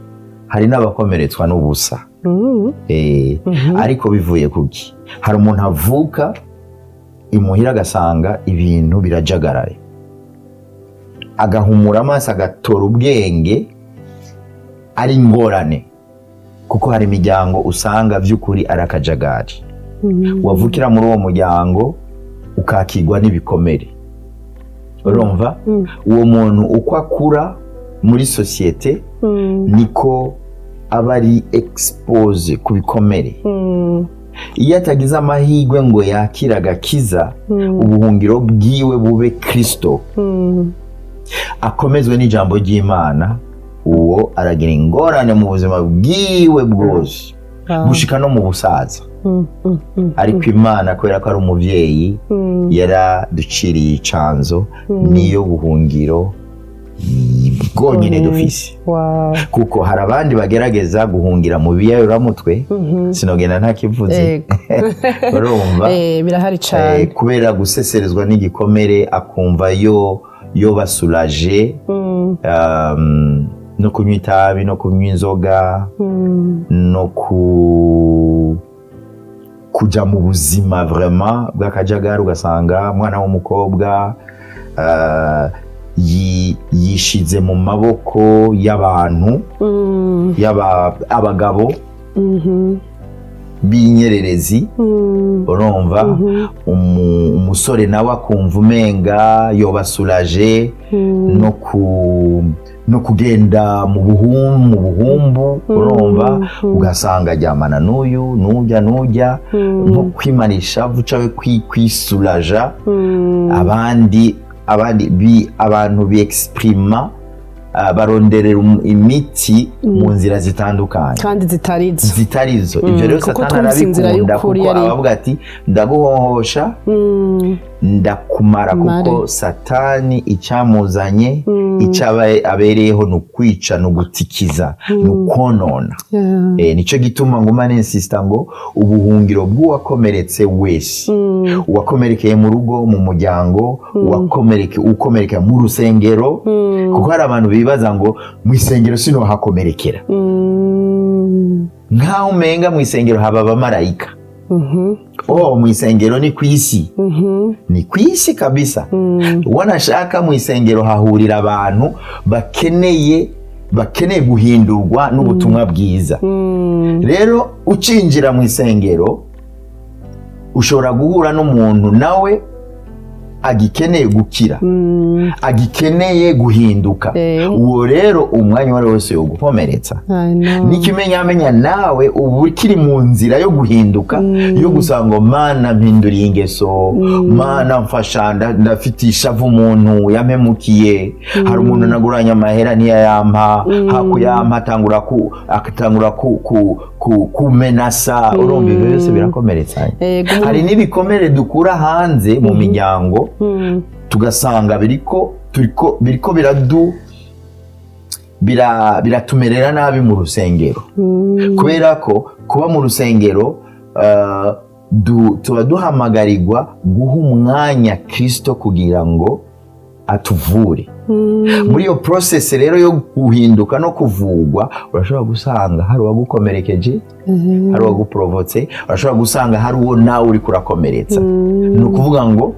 hari n'abakomeretswa n'ubusa. Ariko bivuye kuki? Hari umuntu avuka imuhira agasanga ibintu birajagaraye, agahumura amaso, agatora ubwenge ari ingorane, kuko hari imiryango usanga by'ukuri ari akajagari. Wavukira muri uwo muryango ukakirwa n'ibikomere, urumva? Uwo muntu uko akura muri sosiyete, niko aba ari exposé ku bikomere. Iyo atagize amahirwe ngo yakire agakiza, ubuhungiro bwiwe bube Kristo, akomezwe n'ijambo ry'Imana, uwo aragira ingorane mu buzima bwiwe bwose, gushika no mu busaza. Ariko Imana, kubera ko ari umubyeyi, yaraduciriye icanzo, niyo buhungiro bwonyine dufise, kuko hari abandi bagerageza guhungira mu biyayuramutwe. Sinogenda ntakivuze, urumva? Birahari cane. Kubera guseserezwa n'igikomere, akumva yo basuraje, no kunywa itabi, no kunywa inzoga, no kuja mu buzima vraiment bw'akajagari, ugasanga umwana w'umukobwa yishize mu maboko y'abantu, y'aba abagabo b'inyererezi, urumva? Umusore nawe akumva umenga yobasuraje no kugenda mu buhumbu, urumva? Ugasanga aryamana n'uyu, n'ujya, n'ujya, nko kwimanisha cyangwa kwisuraja. Abandi abantu biexprima. Baronderera imiti mu nzira zitandukanye kandi zitarizo. Zitarizo. Ibyo rero Kuko Satani twumvise inzira arabikunda, y'ukuri kuko abavuga ati: "Ndaguhohosha, ndakumara." Mare. Kuko Satani icyamuzanye, icyo abereyeho ni ukwica, ni ugutikiza, ni ukonona. Nicyo gituma nguma n'insista ngo ubuhungiro bw'uwakomeretse wese, uwakomerekeye mu rugo, mu muryango, ukomerekeye mu rusengero, kuko hari abantu bibaza ngo mu isengero sinohakomerekera, nk'aho umenga mu isengero haba abamarayika. Oh, mu isengero ni ku isi, ni ku isi kabisa. Wanashaka mu isengero hahurira abantu bakeneye guhindurwa n'ubutumwa bwiza. Rero ucinjira mu isengero ushobora guhura n'umuntu nawe agikeneye gukira, agikeneye guhinduka. Uwo rero umwanya uwo ari wo wose yogukomeretsa. I know. N'ikimenyamenya nawe uba ukiri mu nzira yo guhinduka, yo gusaba ngo: "Mana, mpinduriye ingeso, Mana mfasha, ndafite ishavu, umuntu yampemukiye, hari umuntu naguranye amahera ntiyayampa, hakuyampa atangura kumenasa." Urumva ibyo byose birakomeretsa. Hari n'ibikomere dukura hanze mu miryango, tugasanga biriko biratumerera nabi mu rusengero, kubera ko kuba mu rusengero tuba duhamagarirwa guha umwanya Kristo kugira ngo atuvure. Muri iyo process rero yo guhinduka no kuvugwa, urashobora gusanga hari uwagukomerekeje, hari uwaguporovotse, urashobora gusanga hari uwo nawe uri kurakomeretsa. Ni ukuvuga ngo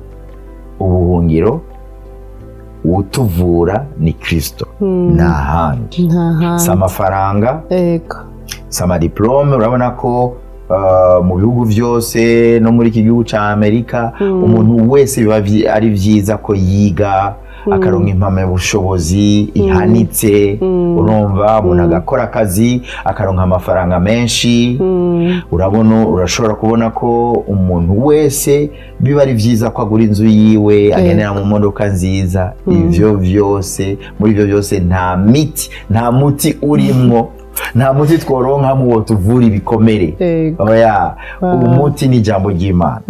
ubuhungiro, utuvura ni Kristo, nta handi. Nta handi. Si amafaranga, si amadiplome. Urabona ko mu bihugu byose, no muri iki gihugu cya Amerika, umuntu wese biba ari byiza ko yiga, akaronka impamyabushobozi ihanitse. Urumva umuntu agakora akazi, akaronka amafaranga menshi. Urabona, urashobora kubona ko umuntu wese biba ari byiza ko agura inzu yiwe, agendera mu modoka nziza. Ivyo byose, muri ibyo byose nta miti, nta muti urimwo, nta muti tworonkamwo wo tuvura ibikomere. Oya, umuti ni ijambo ry'Imana,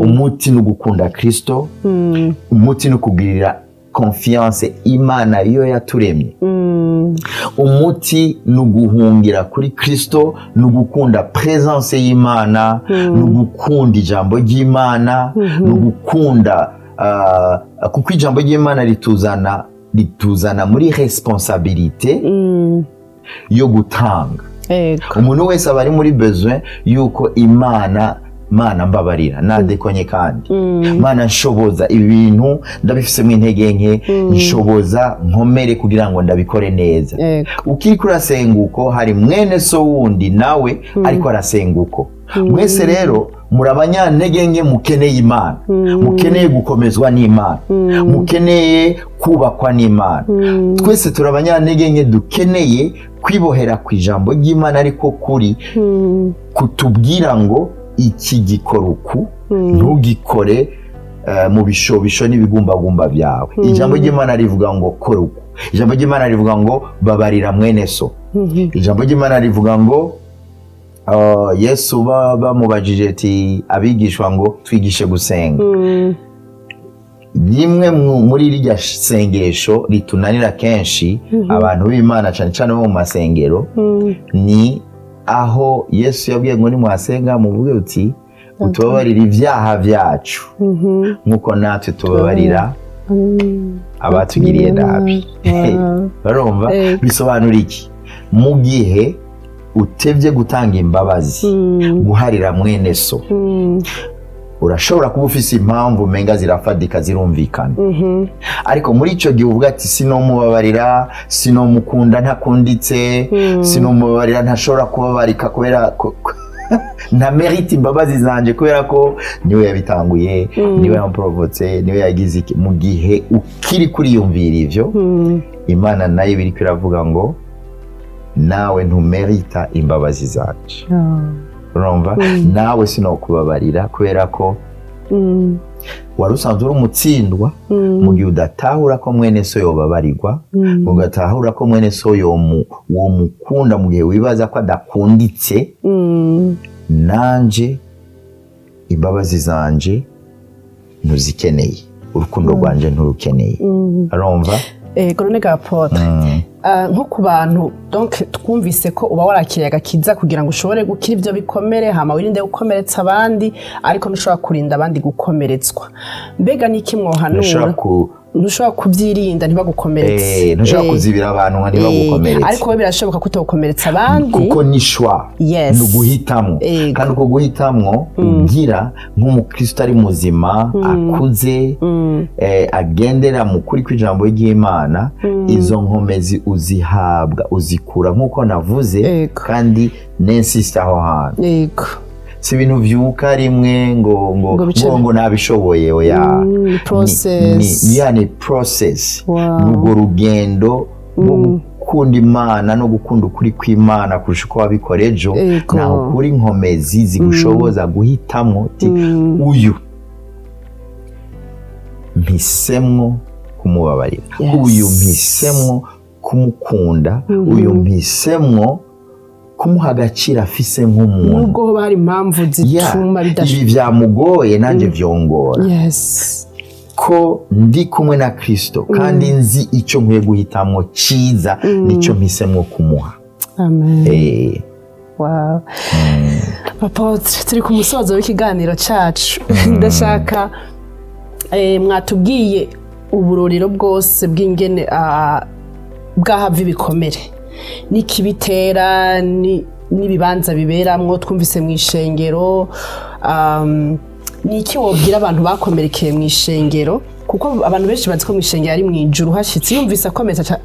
umuti ni ugukunda Kristo, umuti ni ukugirira confiance Imana iyo yaturemye, umuti ni uguhungira kuri Kristo, ni ugukunda presence y'Imana, ni ugukunda ijambo ry'Imana, ni ugukunda kuko ijambo ry'Imana rituzana muri responsabilité yo gutanga. Umuntu wese aba ari muri besoin yuko Imana: "Mana, mbabarira, nadekonye, kandi Mana nshoboza, ibi bintu ndabifisemo intege nke, nshoboza nkomere kugira ngo ndabikore neza." Ukiriko urasenga uko, hari mwene so wundi nawe ariko arasenga uko. Mwese rero muri abanyantege nke, mukeneye Imana, mukeneye gukomezwa n'Imana, mukeneye kubakwa n'Imana. Twese turi abanyantege nke dukeneye kwibohera ku ijambo ry'Imana, ariko kuri kutubwira ngo iki gikora uku, ntugikore mu bishobisho n'ibigumbagumba byawe. Ijambo ry'Imana rivuga ngo kora uku, ijambo ry'Imana rivuga ngo babarira mwene so, ijambo ry'Imana rivuga ngo Yesu bamubajije ati abigishwa ngo twigishe gusenga. Rimwe muri rirya sengesho ritunanira kenshi abantu b'Imana, cyane cyane bo mu masengero, ni aho Yesu yabwiye ngo nimuhasenga muvuge uti: "Utubabarire ibyaha byacu nk'uko natwe tubabarira abatugiriye nabi." Barumva? Bisobanura iki? Mu gihe utevye gutanga imbabazi, guharira mwene so, urashobora kuba ufise impamvu umenga zirafadika, zirumvikana, ariko muri ico gihe uvuga ati sinomubabarira, sinomukunda ntakunditse, sinomubabarira, ntashobora kubabarika kubera nta mérite imbabazi zanje, kubera ko niwe yabitanguye, niwe yamprovotse, niwe yagize iki. Mu gihe ukiri kuriyumvira ivyo, Imana nayo ibiriko iravuga ngo nawe ntumerita imbabazi zanje. Urumva, nawe sinokubabarira kubera ko Wari usanzwe uri umutsindwa mu gihe udatahura ko mwene so yobabarirwa, mu gihe udatahura ko mwene so womukunda, mu gihe wibaza ko adakunditse. Nanje imbabazi zanje ntuzikeneye, urukundo rwanje nturukeneye, arumva. Ego, none ga apôtre, nko ku bantu, donc twumvise ko uba warakiriye agakiza kugira ngo ushobore gukira ivyo bikomere, hama wirinde gukomeretsa abandi, ariko ntushobora kurinda abandi gukomeretswa. Mbega niki mwohanura? Ntushobora ku Ntushobora kubyirinda ntibagukomeretse. Ntushobora kuzibira abantu ngo ntibagukomeretse. Ariko we birashoboka ko utokomeretsa abandi. Kuko ni choix, ni uguhitamwo. Kandi uko guhitamwo ugira nk'umukristo ari muzima, akuze, agendera mu kuri kw'ijambo ry'Imana, izo nkomezi uzihabwa, uzikura nk'uko navuze. Kandi n'insista aho hantu, si ibintu vyuka rimwe ngo Ngo ngo nabishoboye, oya. Process. Ni, ya ni process. Ni urwo rugendo rwo gukunda Imana no gukunda ukuri kw'Imana kurusha uko wabikora ejo. Naho kuri nkomezi zigushoboza guhitamwo uti: "Uyu mpisemwo kumubabarira, uyu mpisemwo kumukunda, uyu mpisemwo kumuha agaciro afise nk'umuntu." Nubwo hoba hari impamvu zituma ibi bidashoboka. Vyamugoye, nanjye vyongora ko ndi kumwe na Kristo kandi nzi icyo nkwiye guhitamwo cyiza, nicyo mpisemwo kumuha. Amen. Wow. Apôtre, turi ku musozo w'ikiganiro cacu. Ndashaka, mwatubwiye uburorero bwose bw'ingene bwahava ibikomere n'ikibitera n'ibibanza biberamwo, twumvise mu ishengero. Ni iki wobwira abantu bakomerekeye mu ishengero? Kuko abantu benshi bazi ko mu ishengero ari mu ijuru, hashitse yumvise akomeretse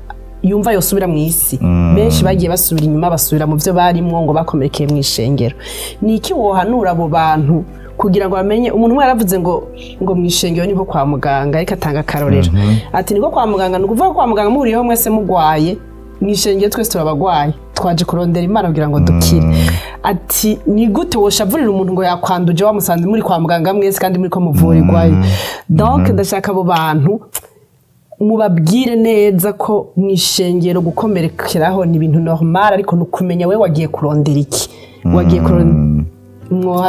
yumva yosubira mu isi. Benshi bagiye basubira inyuma, basubira mu byo barimwo ngo bakomerekeye mu ishengero. Ni iki wohanura abo bantu kugira ngo bamenye? Umuntu umwe yaravuze ngo mu ishengero ni nko kwa muganga, ariko atanga akarorero ati: "Niko kwa muganga, ni ukuvuga ko kwa muganga muhuriyeho mwese mugwaye, mu ishengero twese turabagwaye, twaje kurondera Imana kugira ngo dukire." Ati: "Ni gute woshavurira umuntu ngo yakwanduje, wamusanze muri kwa muganga mwese kandi muri ko muvurirwayo?" Donc ndashaka abo bantu mubabwire neza ko mu ishengero gukomerekeraho ni ibintu normal, ariko ni ukumenya we wagiye kurondera iki, wagiye kurondera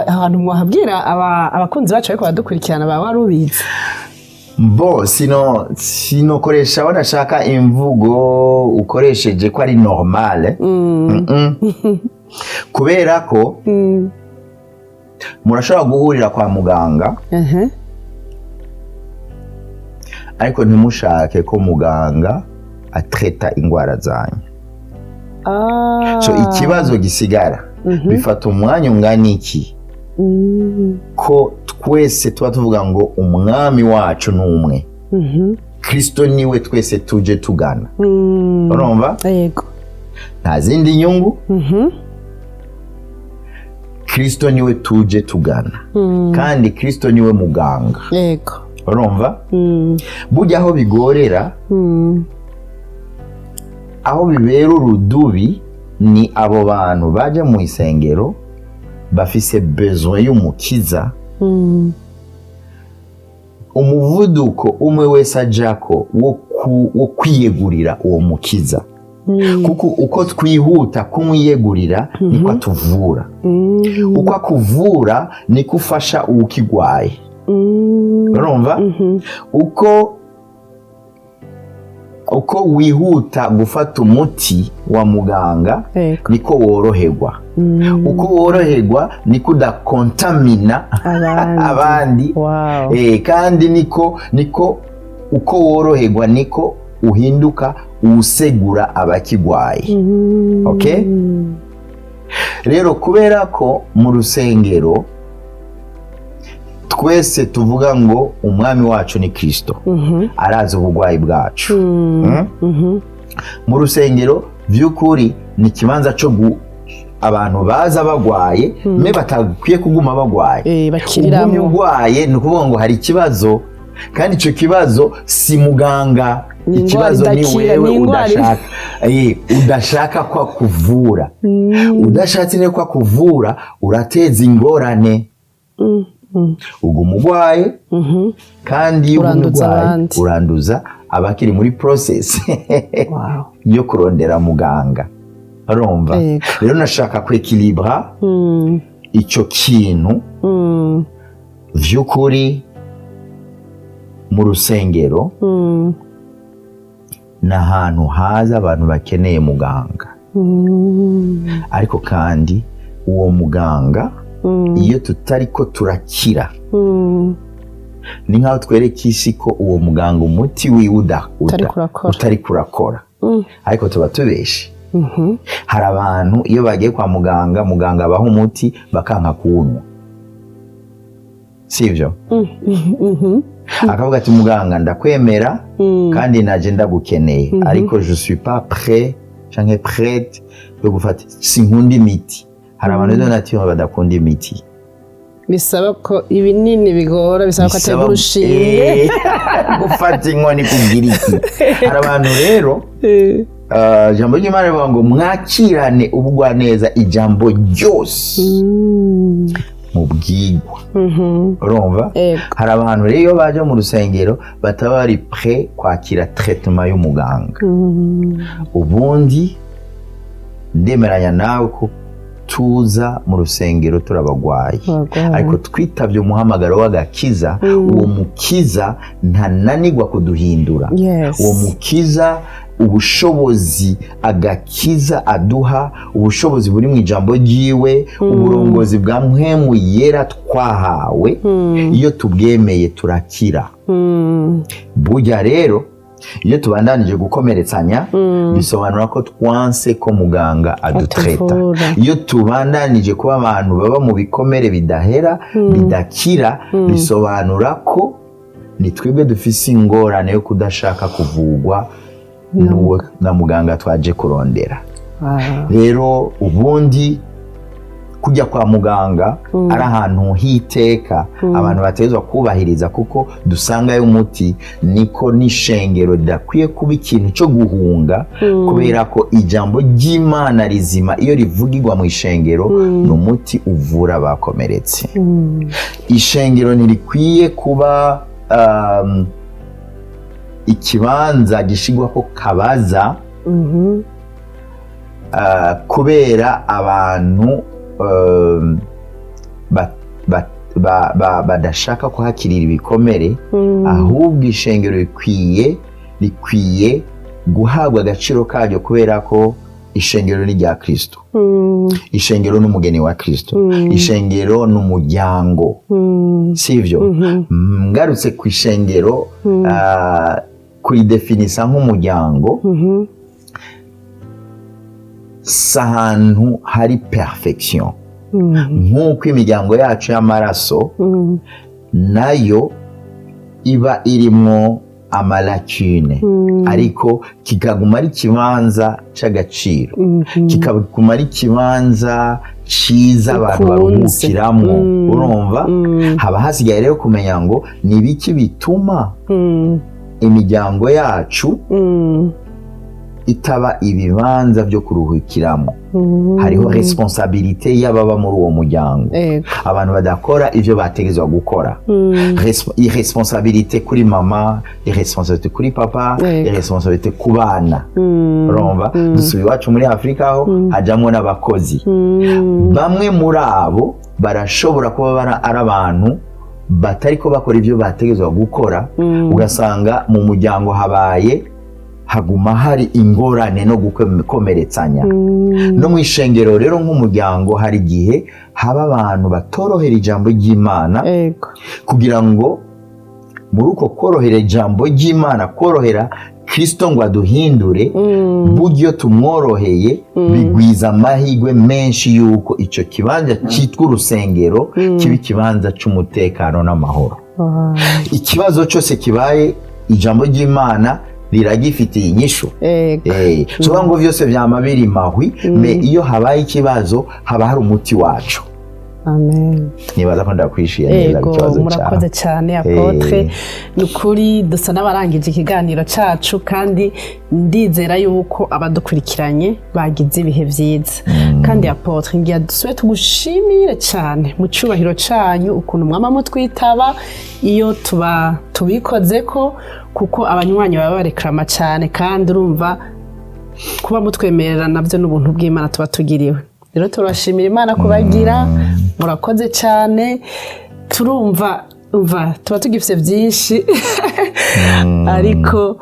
ahantu mwahabwira abakunzi bacu ariko baradukurikirana baba wari ubizi. Bo sinokoresha wanashaka imvugo ukoresheje ko ari normale. Kubera ko murashobora guhurira kwa muganga, ariko ntimushake ko muganga atreta indwara zanyu. So ikibazo gisigara, bifata umwanya ungana iki ko twese tuba tuvuga ngo umwami wacu ni umwe, Kristo niwe twese tuje tugana, urumva? Yego. Nta zindi nyungu, Kristo niwe tuje tugana, kandi Kristo niwe muganga. Urumva, burya aho bigorera, aho bibera urudubi, ni abo bantu baje mu isengero bafise besoin y'umukiza. Umuvuduko umwe wese ajako wo kwiyegurira uwo mukiza, kuko uko twihuta kumwiyegurira niko atuvura, uko akuvura niko ufasha uwukigwaye. Urumva, uko wihuta gufata umuti wa muganga, niko woroherwa. Uko woroherwa niko udakontamina abandi. Abandi. Kandi niko uko woroherwa niko uhinduka uwusegura abakigwaye. Okay? Rero kubera ko mu rusengero twese tuvuga ngo umwami wacu ni Kristo, arazi uburwayi bwacu. Mu rusengero by'ukuri ni ikibanza cyo abantu baza bagwaye, mais batakwiye kuguma bagwaye. Ugumye Bakiriramwo. Urwaye ni ukuvuga ngo hari ikibazo, kandi icyo kibazo si muganga. Ni indwara Ikibazo ni idakira, wewe ni indwara udashaka, udashaka ko akuvura. Udashatse rero ko akuvura, urateza ingorane. Uguma urwaye, kandi iyo ugumye Uranduza urwaye, abandi. uranduza abakiri muri process yo kurondera muganga, urumva? Yego. Rero nashaka kwéquilibra icyo kintu. Vy'ukuri mu rusengero ni ahantu haza abantu bakeneye muganga, ariko kandi uwo muganga, iyo tutariko turakira, ni nk'aho twereka isi ko uwo muganga umuti wiwe Utari kurakora. utari kurakora, ariko tuba tubeshe. Hari abantu iyo bagiye kwa muganga, muganga abaha umuti bakanka kuwunywa, sibyo? Akavuga ati: "Muganga, ndakwemera kandi naje ndagukeneye, ariko je suis pas prêt canke prête yo gufata, sinkunda imiti." Hari abantu de nature badakunda imiti. Bisaba ko ibinini bigora, bisaba ko aterwa urushinge. Gufata inkoni kugira iki. Hari abantu rero, ijambo ry'Imana rivuga ngo mwakirane ubugwaneza ijambo ryose mubwigwa, urumva? Yego. Hari abantu rero iyo baje mu rusengero bataba bari prêt kwakira traitement y'umuganga. Ubundi ndemeranya nawe ko tuza mu rusengero turabagwayi, Abagwayi. ariko twitabye umuhamagaro w'agakiza. Uwo mukiza ntananigwa kuduhindura. Uwo mukiza, ubushobozi agakiza aduha, ubushobozi buri mu ijambo ryiwe, uburongozi bwa Mpwemu Yera twahawe, iyo tubwemeye turakira. Burya rero iyo tubandanije gukomeretsanya, bisobanura ko twanse ko muganga adutreta. Atuvura. Iyo tubandanije kuba abantu baba mu bikomere bidahera, bidakira, bisobanura ko ni twebwe dufise ingorane yo kudashaka kuvugwa n'uwo na muganga twaje kurondera. Rero ubundi kujya kwa muganga ari ahantu h'iteka abantu bategerezwa kubahiriza kuko dusangayo umuti, niko n'ishengero ridakwiye kuba ikintu cyo guhunga, kubera ko ijambo ry'Imana rizima iyo rivugirwa mu ishengero ni umuti uvura abakomeretse. Ishengero ntirikwiye kuba ikibanza gishigwako kabaza, kubera abantu badashaka kuhakirira ibikomere. Ahubwo ishengero rikwiye guhabwa agaciro karyo, kubera ko ishengero ni rya Kristo. Ishengero n'umugeni wa Kristo, ishengero ni umuryango, sivyo? Ngarutse ku ishengero, kuridefinisa nk'umuryango, si ahantu hari perfection, nk'uko imiryango yacu y'amaraso nayo iba irimwo ama lacunes, ariko kikaguma ari ikibanza c'agaciro, kikaguma ari ikibanza ciza abantu Ukunze. baruhukiramwo, urumva? Haba hasigaye rero kumenya ngo ni ibiki bituma imiryango yacu itaba ibibanza byo kuruhukiramo. Hariho responsabilité y'ababa muri uwo muryango, abantu badakora ivyo bategezwa gukora. Irresponsabilité kuri mama, irresponsabilité kuri papa, irresponsabilité ku bana, urumva? Dusubiye iwacu muri Afurika, aho hajamwo n'abakozi. Bamwe muri abo barashobora kuba ari abantu batariko bakora ivyo bategezwa gukora, ugasanga mu muryango habaye haguma hari ingorane no gukomeretsanya. No mu ishengero rero nk'umuryango, hari igihe haba abantu batorohera ijambo ry'Imana, kugira ngo muri uko korohera ijambo ry'Imana, korohera Kristo ngo aduhindure, buryo tumworoheye bigwiza amahirwe menshi y'uko icyo kibanza cyitwa urusengero kiba ikibanza cy'umutekano n'amahoro. Ikibazo cyose kibaye, ijambo ry'Imana riragifitiye inyishu. Si ukuvuga ngo byose byama biri mahwi, mais iyo habaye ikibazo haba hari umuti wacu. Amen. Nibaza ko ndakwishyuye neza Ego, ikibazo murakoze cyawe. cyane, apôtre. Ni ukuri dusa n'abarangije ikiganiro cyacu, kandi ndizera yuko abadukurikiranye bagize ibihe byiza. Kandi apôtre, ngiye dusube tugushimire cyane mu cyubahiro cyanyu ukuntu mwama mutwitaba iyo tuba tubikoze ko, kuko abanywanyi baba barekrama cyane, kandi urumva kuba mutwemerera nabyo n'ubuntu bw'Imana tuba tugiriwe. Rero turashimira Imana kubagira, murakoze cyane. Turumva umva tuba tugifite byinshi, ariko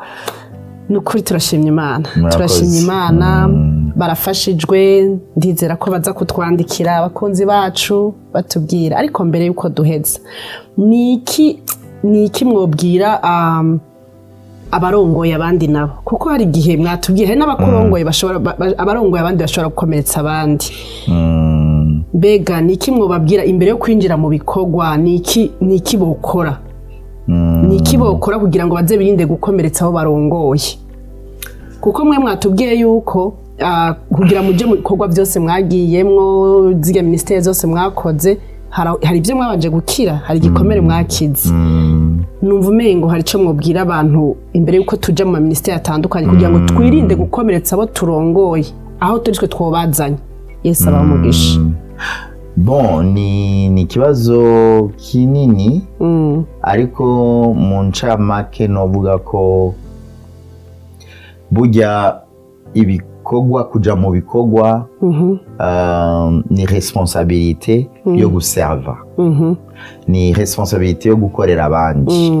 ni ukuri turashimye Imana. Murakoze. Turashimye Imana. Barafashijwe, ndizera ko baza kutwandikira abakunzi bacu batubwira. Ariko mbere y'uko duheza, ni iki mwobwira abarongoye abandi nabo? Kuko hari igihe mwatubwiye hari n'abakurongoye bashobora abarongoye abandi bashobora gukomeretsa abandi. Mbega ni iki mwobabwira imbere yo kwinjira mu bikorwa? Ni iki bokora? Ni iki bokora kugira ngo baze birinde gukomeretsa abo barongoye? Kuko mwe mwatubwiye yuko kugira muje mu bikorwa byose mwagiyemwo, zirya minisiteri zose mwakoze, hari ibyo mwabanje gukira, hari igikomere mwakize. Numva umengo hari icyo mwobwira abantu imbere y'uko tuja mu maminisiteri atandukanye, kugira ngo twirinde gukomeretsa abo turongoye aho turi twe twobazanye. Yesu abahe umugisha. Bon, ni ikibazo kinini, ariko mu ncamake novuga ko burya ibikorwa, kuja mu bikorwa, ni responsabilité yo guserva, ni responsabilité yo gukorera abandi.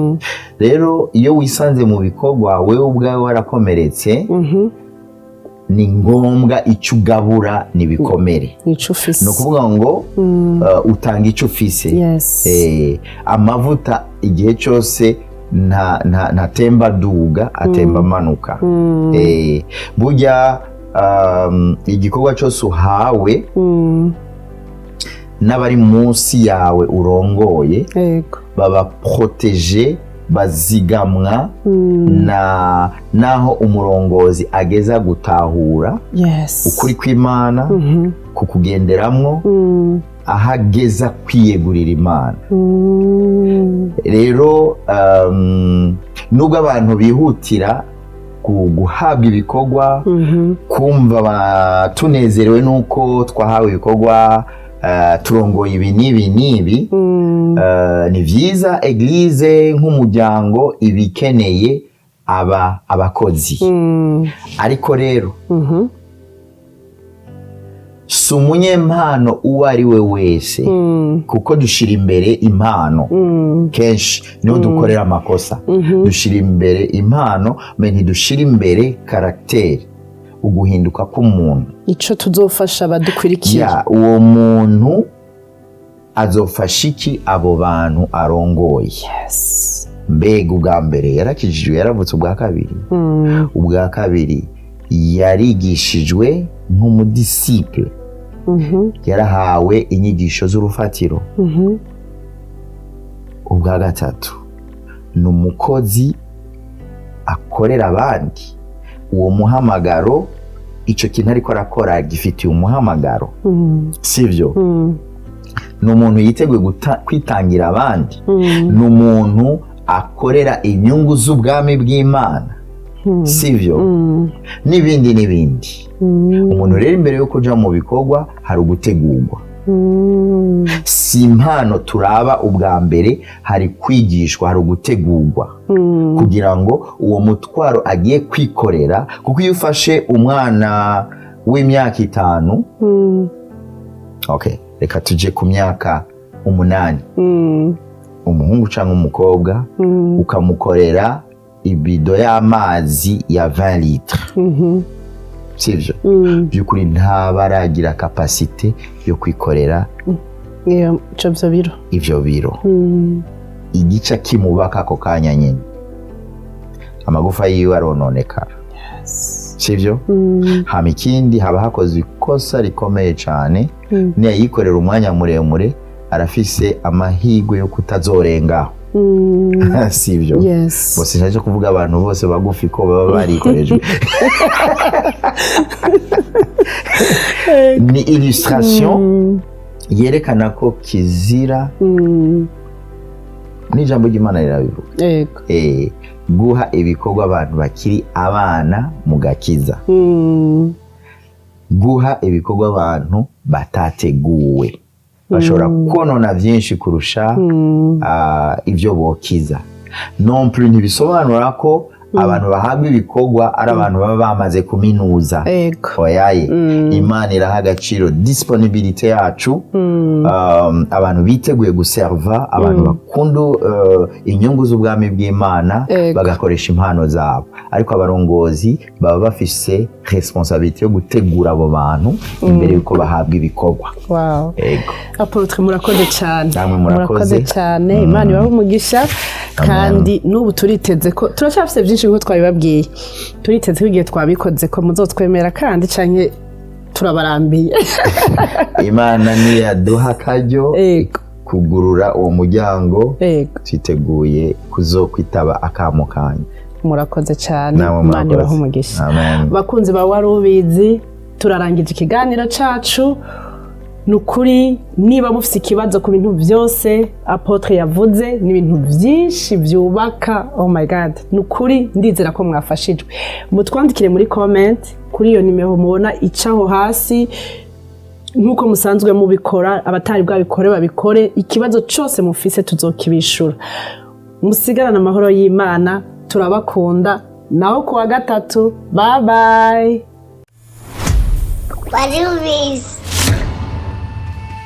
Rero iyo wisanze mu bikorwa wewe ubwawe warakomeretse, ni ngombwa icyo ugabura ni ibikomere. Nico ufise. Ni ukuvuga ngo utanga icyo ufise. Amavuta igihe cyose ntatemba aduga, atemba amanuka. Burya igikorwa cyose uhawe n'abari munsi yawe urongoye baba protégés, bazigamwa na naho umurongozi ageza gutahura ukuri kw'Imana, kukugenderamwo, aho ageza kwiyegurira Imana. Rero nubwo abantu bihutira guhabwa ibikorwa, kumva tunezerewe n'uko twahawe ibikorwa, turongoye ibi n'ibi n'ibi, ni vyiza. Église nk'umuryango iba ikeneye aba abakozi, ariko rero si umunyempano uwo ari we wese, kuko dushira imbere impano. Kenshi niho dukorera amakosa, dushira imbere impano mais ntidushira imbere caractère, uguhinduka k'umuntu. Ico tuzofasha abadukwirikiye. Ya, uwo muntu azofasha iki abo bantu arongoye? Mbega ubwa mbere yarakijijwe, yaravutse ubwa kabiri? Ubwa kabiri, yarigishijwe nk'umudisciple? Yarahawe inyigisho z'urufatiro? Ubwa gatatu, ni umukozi akorera abandi? Uwo muhamagaro, icyo kintu ariko arakora gifitiye umuhamagaro? Sibyo? Ni umuntu yiteguye kwitangira abandi? Ni umuntu akorera inyungu z'ubwami bw'Imana? Sibyo? N'ibindi n'ibindi. Umuntu rero imbere yo kuja mu bikorwa hari ugutegurwa. Si impano turaba ubwa mbere, hari kwigishwa, hari ugutegurwa kugira ngo uwo mutwaro agiye kwikorera. Kuko iyo ufashe umwana w'imyaka 5, okay, reka tuje ku myaka 8, umuhungu cyangwa umukobwa, ukamukorera ibido y'amazi ya 20 litres, sivyo? By'ukuri ntaba aragira capacité yo kwikorera Iyo ico vyo biro. ivyo biro. Igice kimubaka ako kanya nyine, amagufa yiwe arononekara, sivyo? Hama ikindi, haba hakozwe ikosa rikomeye cyane. Niyayikorera umwanya muremure, arafise amahirwe yo kutazorengaho, sivyo? Yes. Bose ntaje kuvuga abantu bose bagufi ko baba barikorejwe, ni illustration yerekana ko kizira, n'ijambo ry'Imana rirabivuga, guha ibikorwa abantu bakiri abana mu gakiza. Guha ibikorwa abantu batateguwe, bashobora konona byinshi kurusha ibyo bokiza. Non plus ntibisobanura ko abantu bahabwa ibikorwa ari abantu baba bamaze kuminuza. Oyaye, Imana iraha agaciro disponibilité yacu, abantu biteguye guserva, abantu bakunda inyungu z'ubwami bw'Imana, bagakoresha impano zabo. Ariko abarongozi baba bafise responsabilité yo gutegura abo bantu imbere y'uko bahabwa ibikorwa. Ego. Apôtre, murakoze cyane. Namwe murakoze. Cyane. Imana ibahe umugisha. Kandi n'ubu turiteze ko turacyafite byinshi nk'uko twabibabwiye. Turiteze ko igihe twabikoze ko muzotwemera kandi, canke turabarambiye? Imana niyaduha akaryo kugurura uwo muryango, twiteguye kuzokwitaba akamo kanyu. Murakoze cyane. Namwe Imana murakoze. ibahe umugisha. Amen. Bakunzi ba Wari Ubizi, turarangije ikiganiro cacu. Ni ukuri, niba mufite ikibazo ku bintu byose apôtre yavuze, ni ibintu byinshi byubaka, oh my God, ni ukuri ndizera ko mwafashijwe. Mutwandikire muri comment kuri iyo nimero mubona icaho hasi, nk'uko musanzwe mubikora. Abatari bwabikore babikore. Ikibazo cyose mufise tuzokibishura. Musigarane amahoro y'Imana. Turabakunda. Naho kuwa gatatu, bye bye. Wari Ubizi.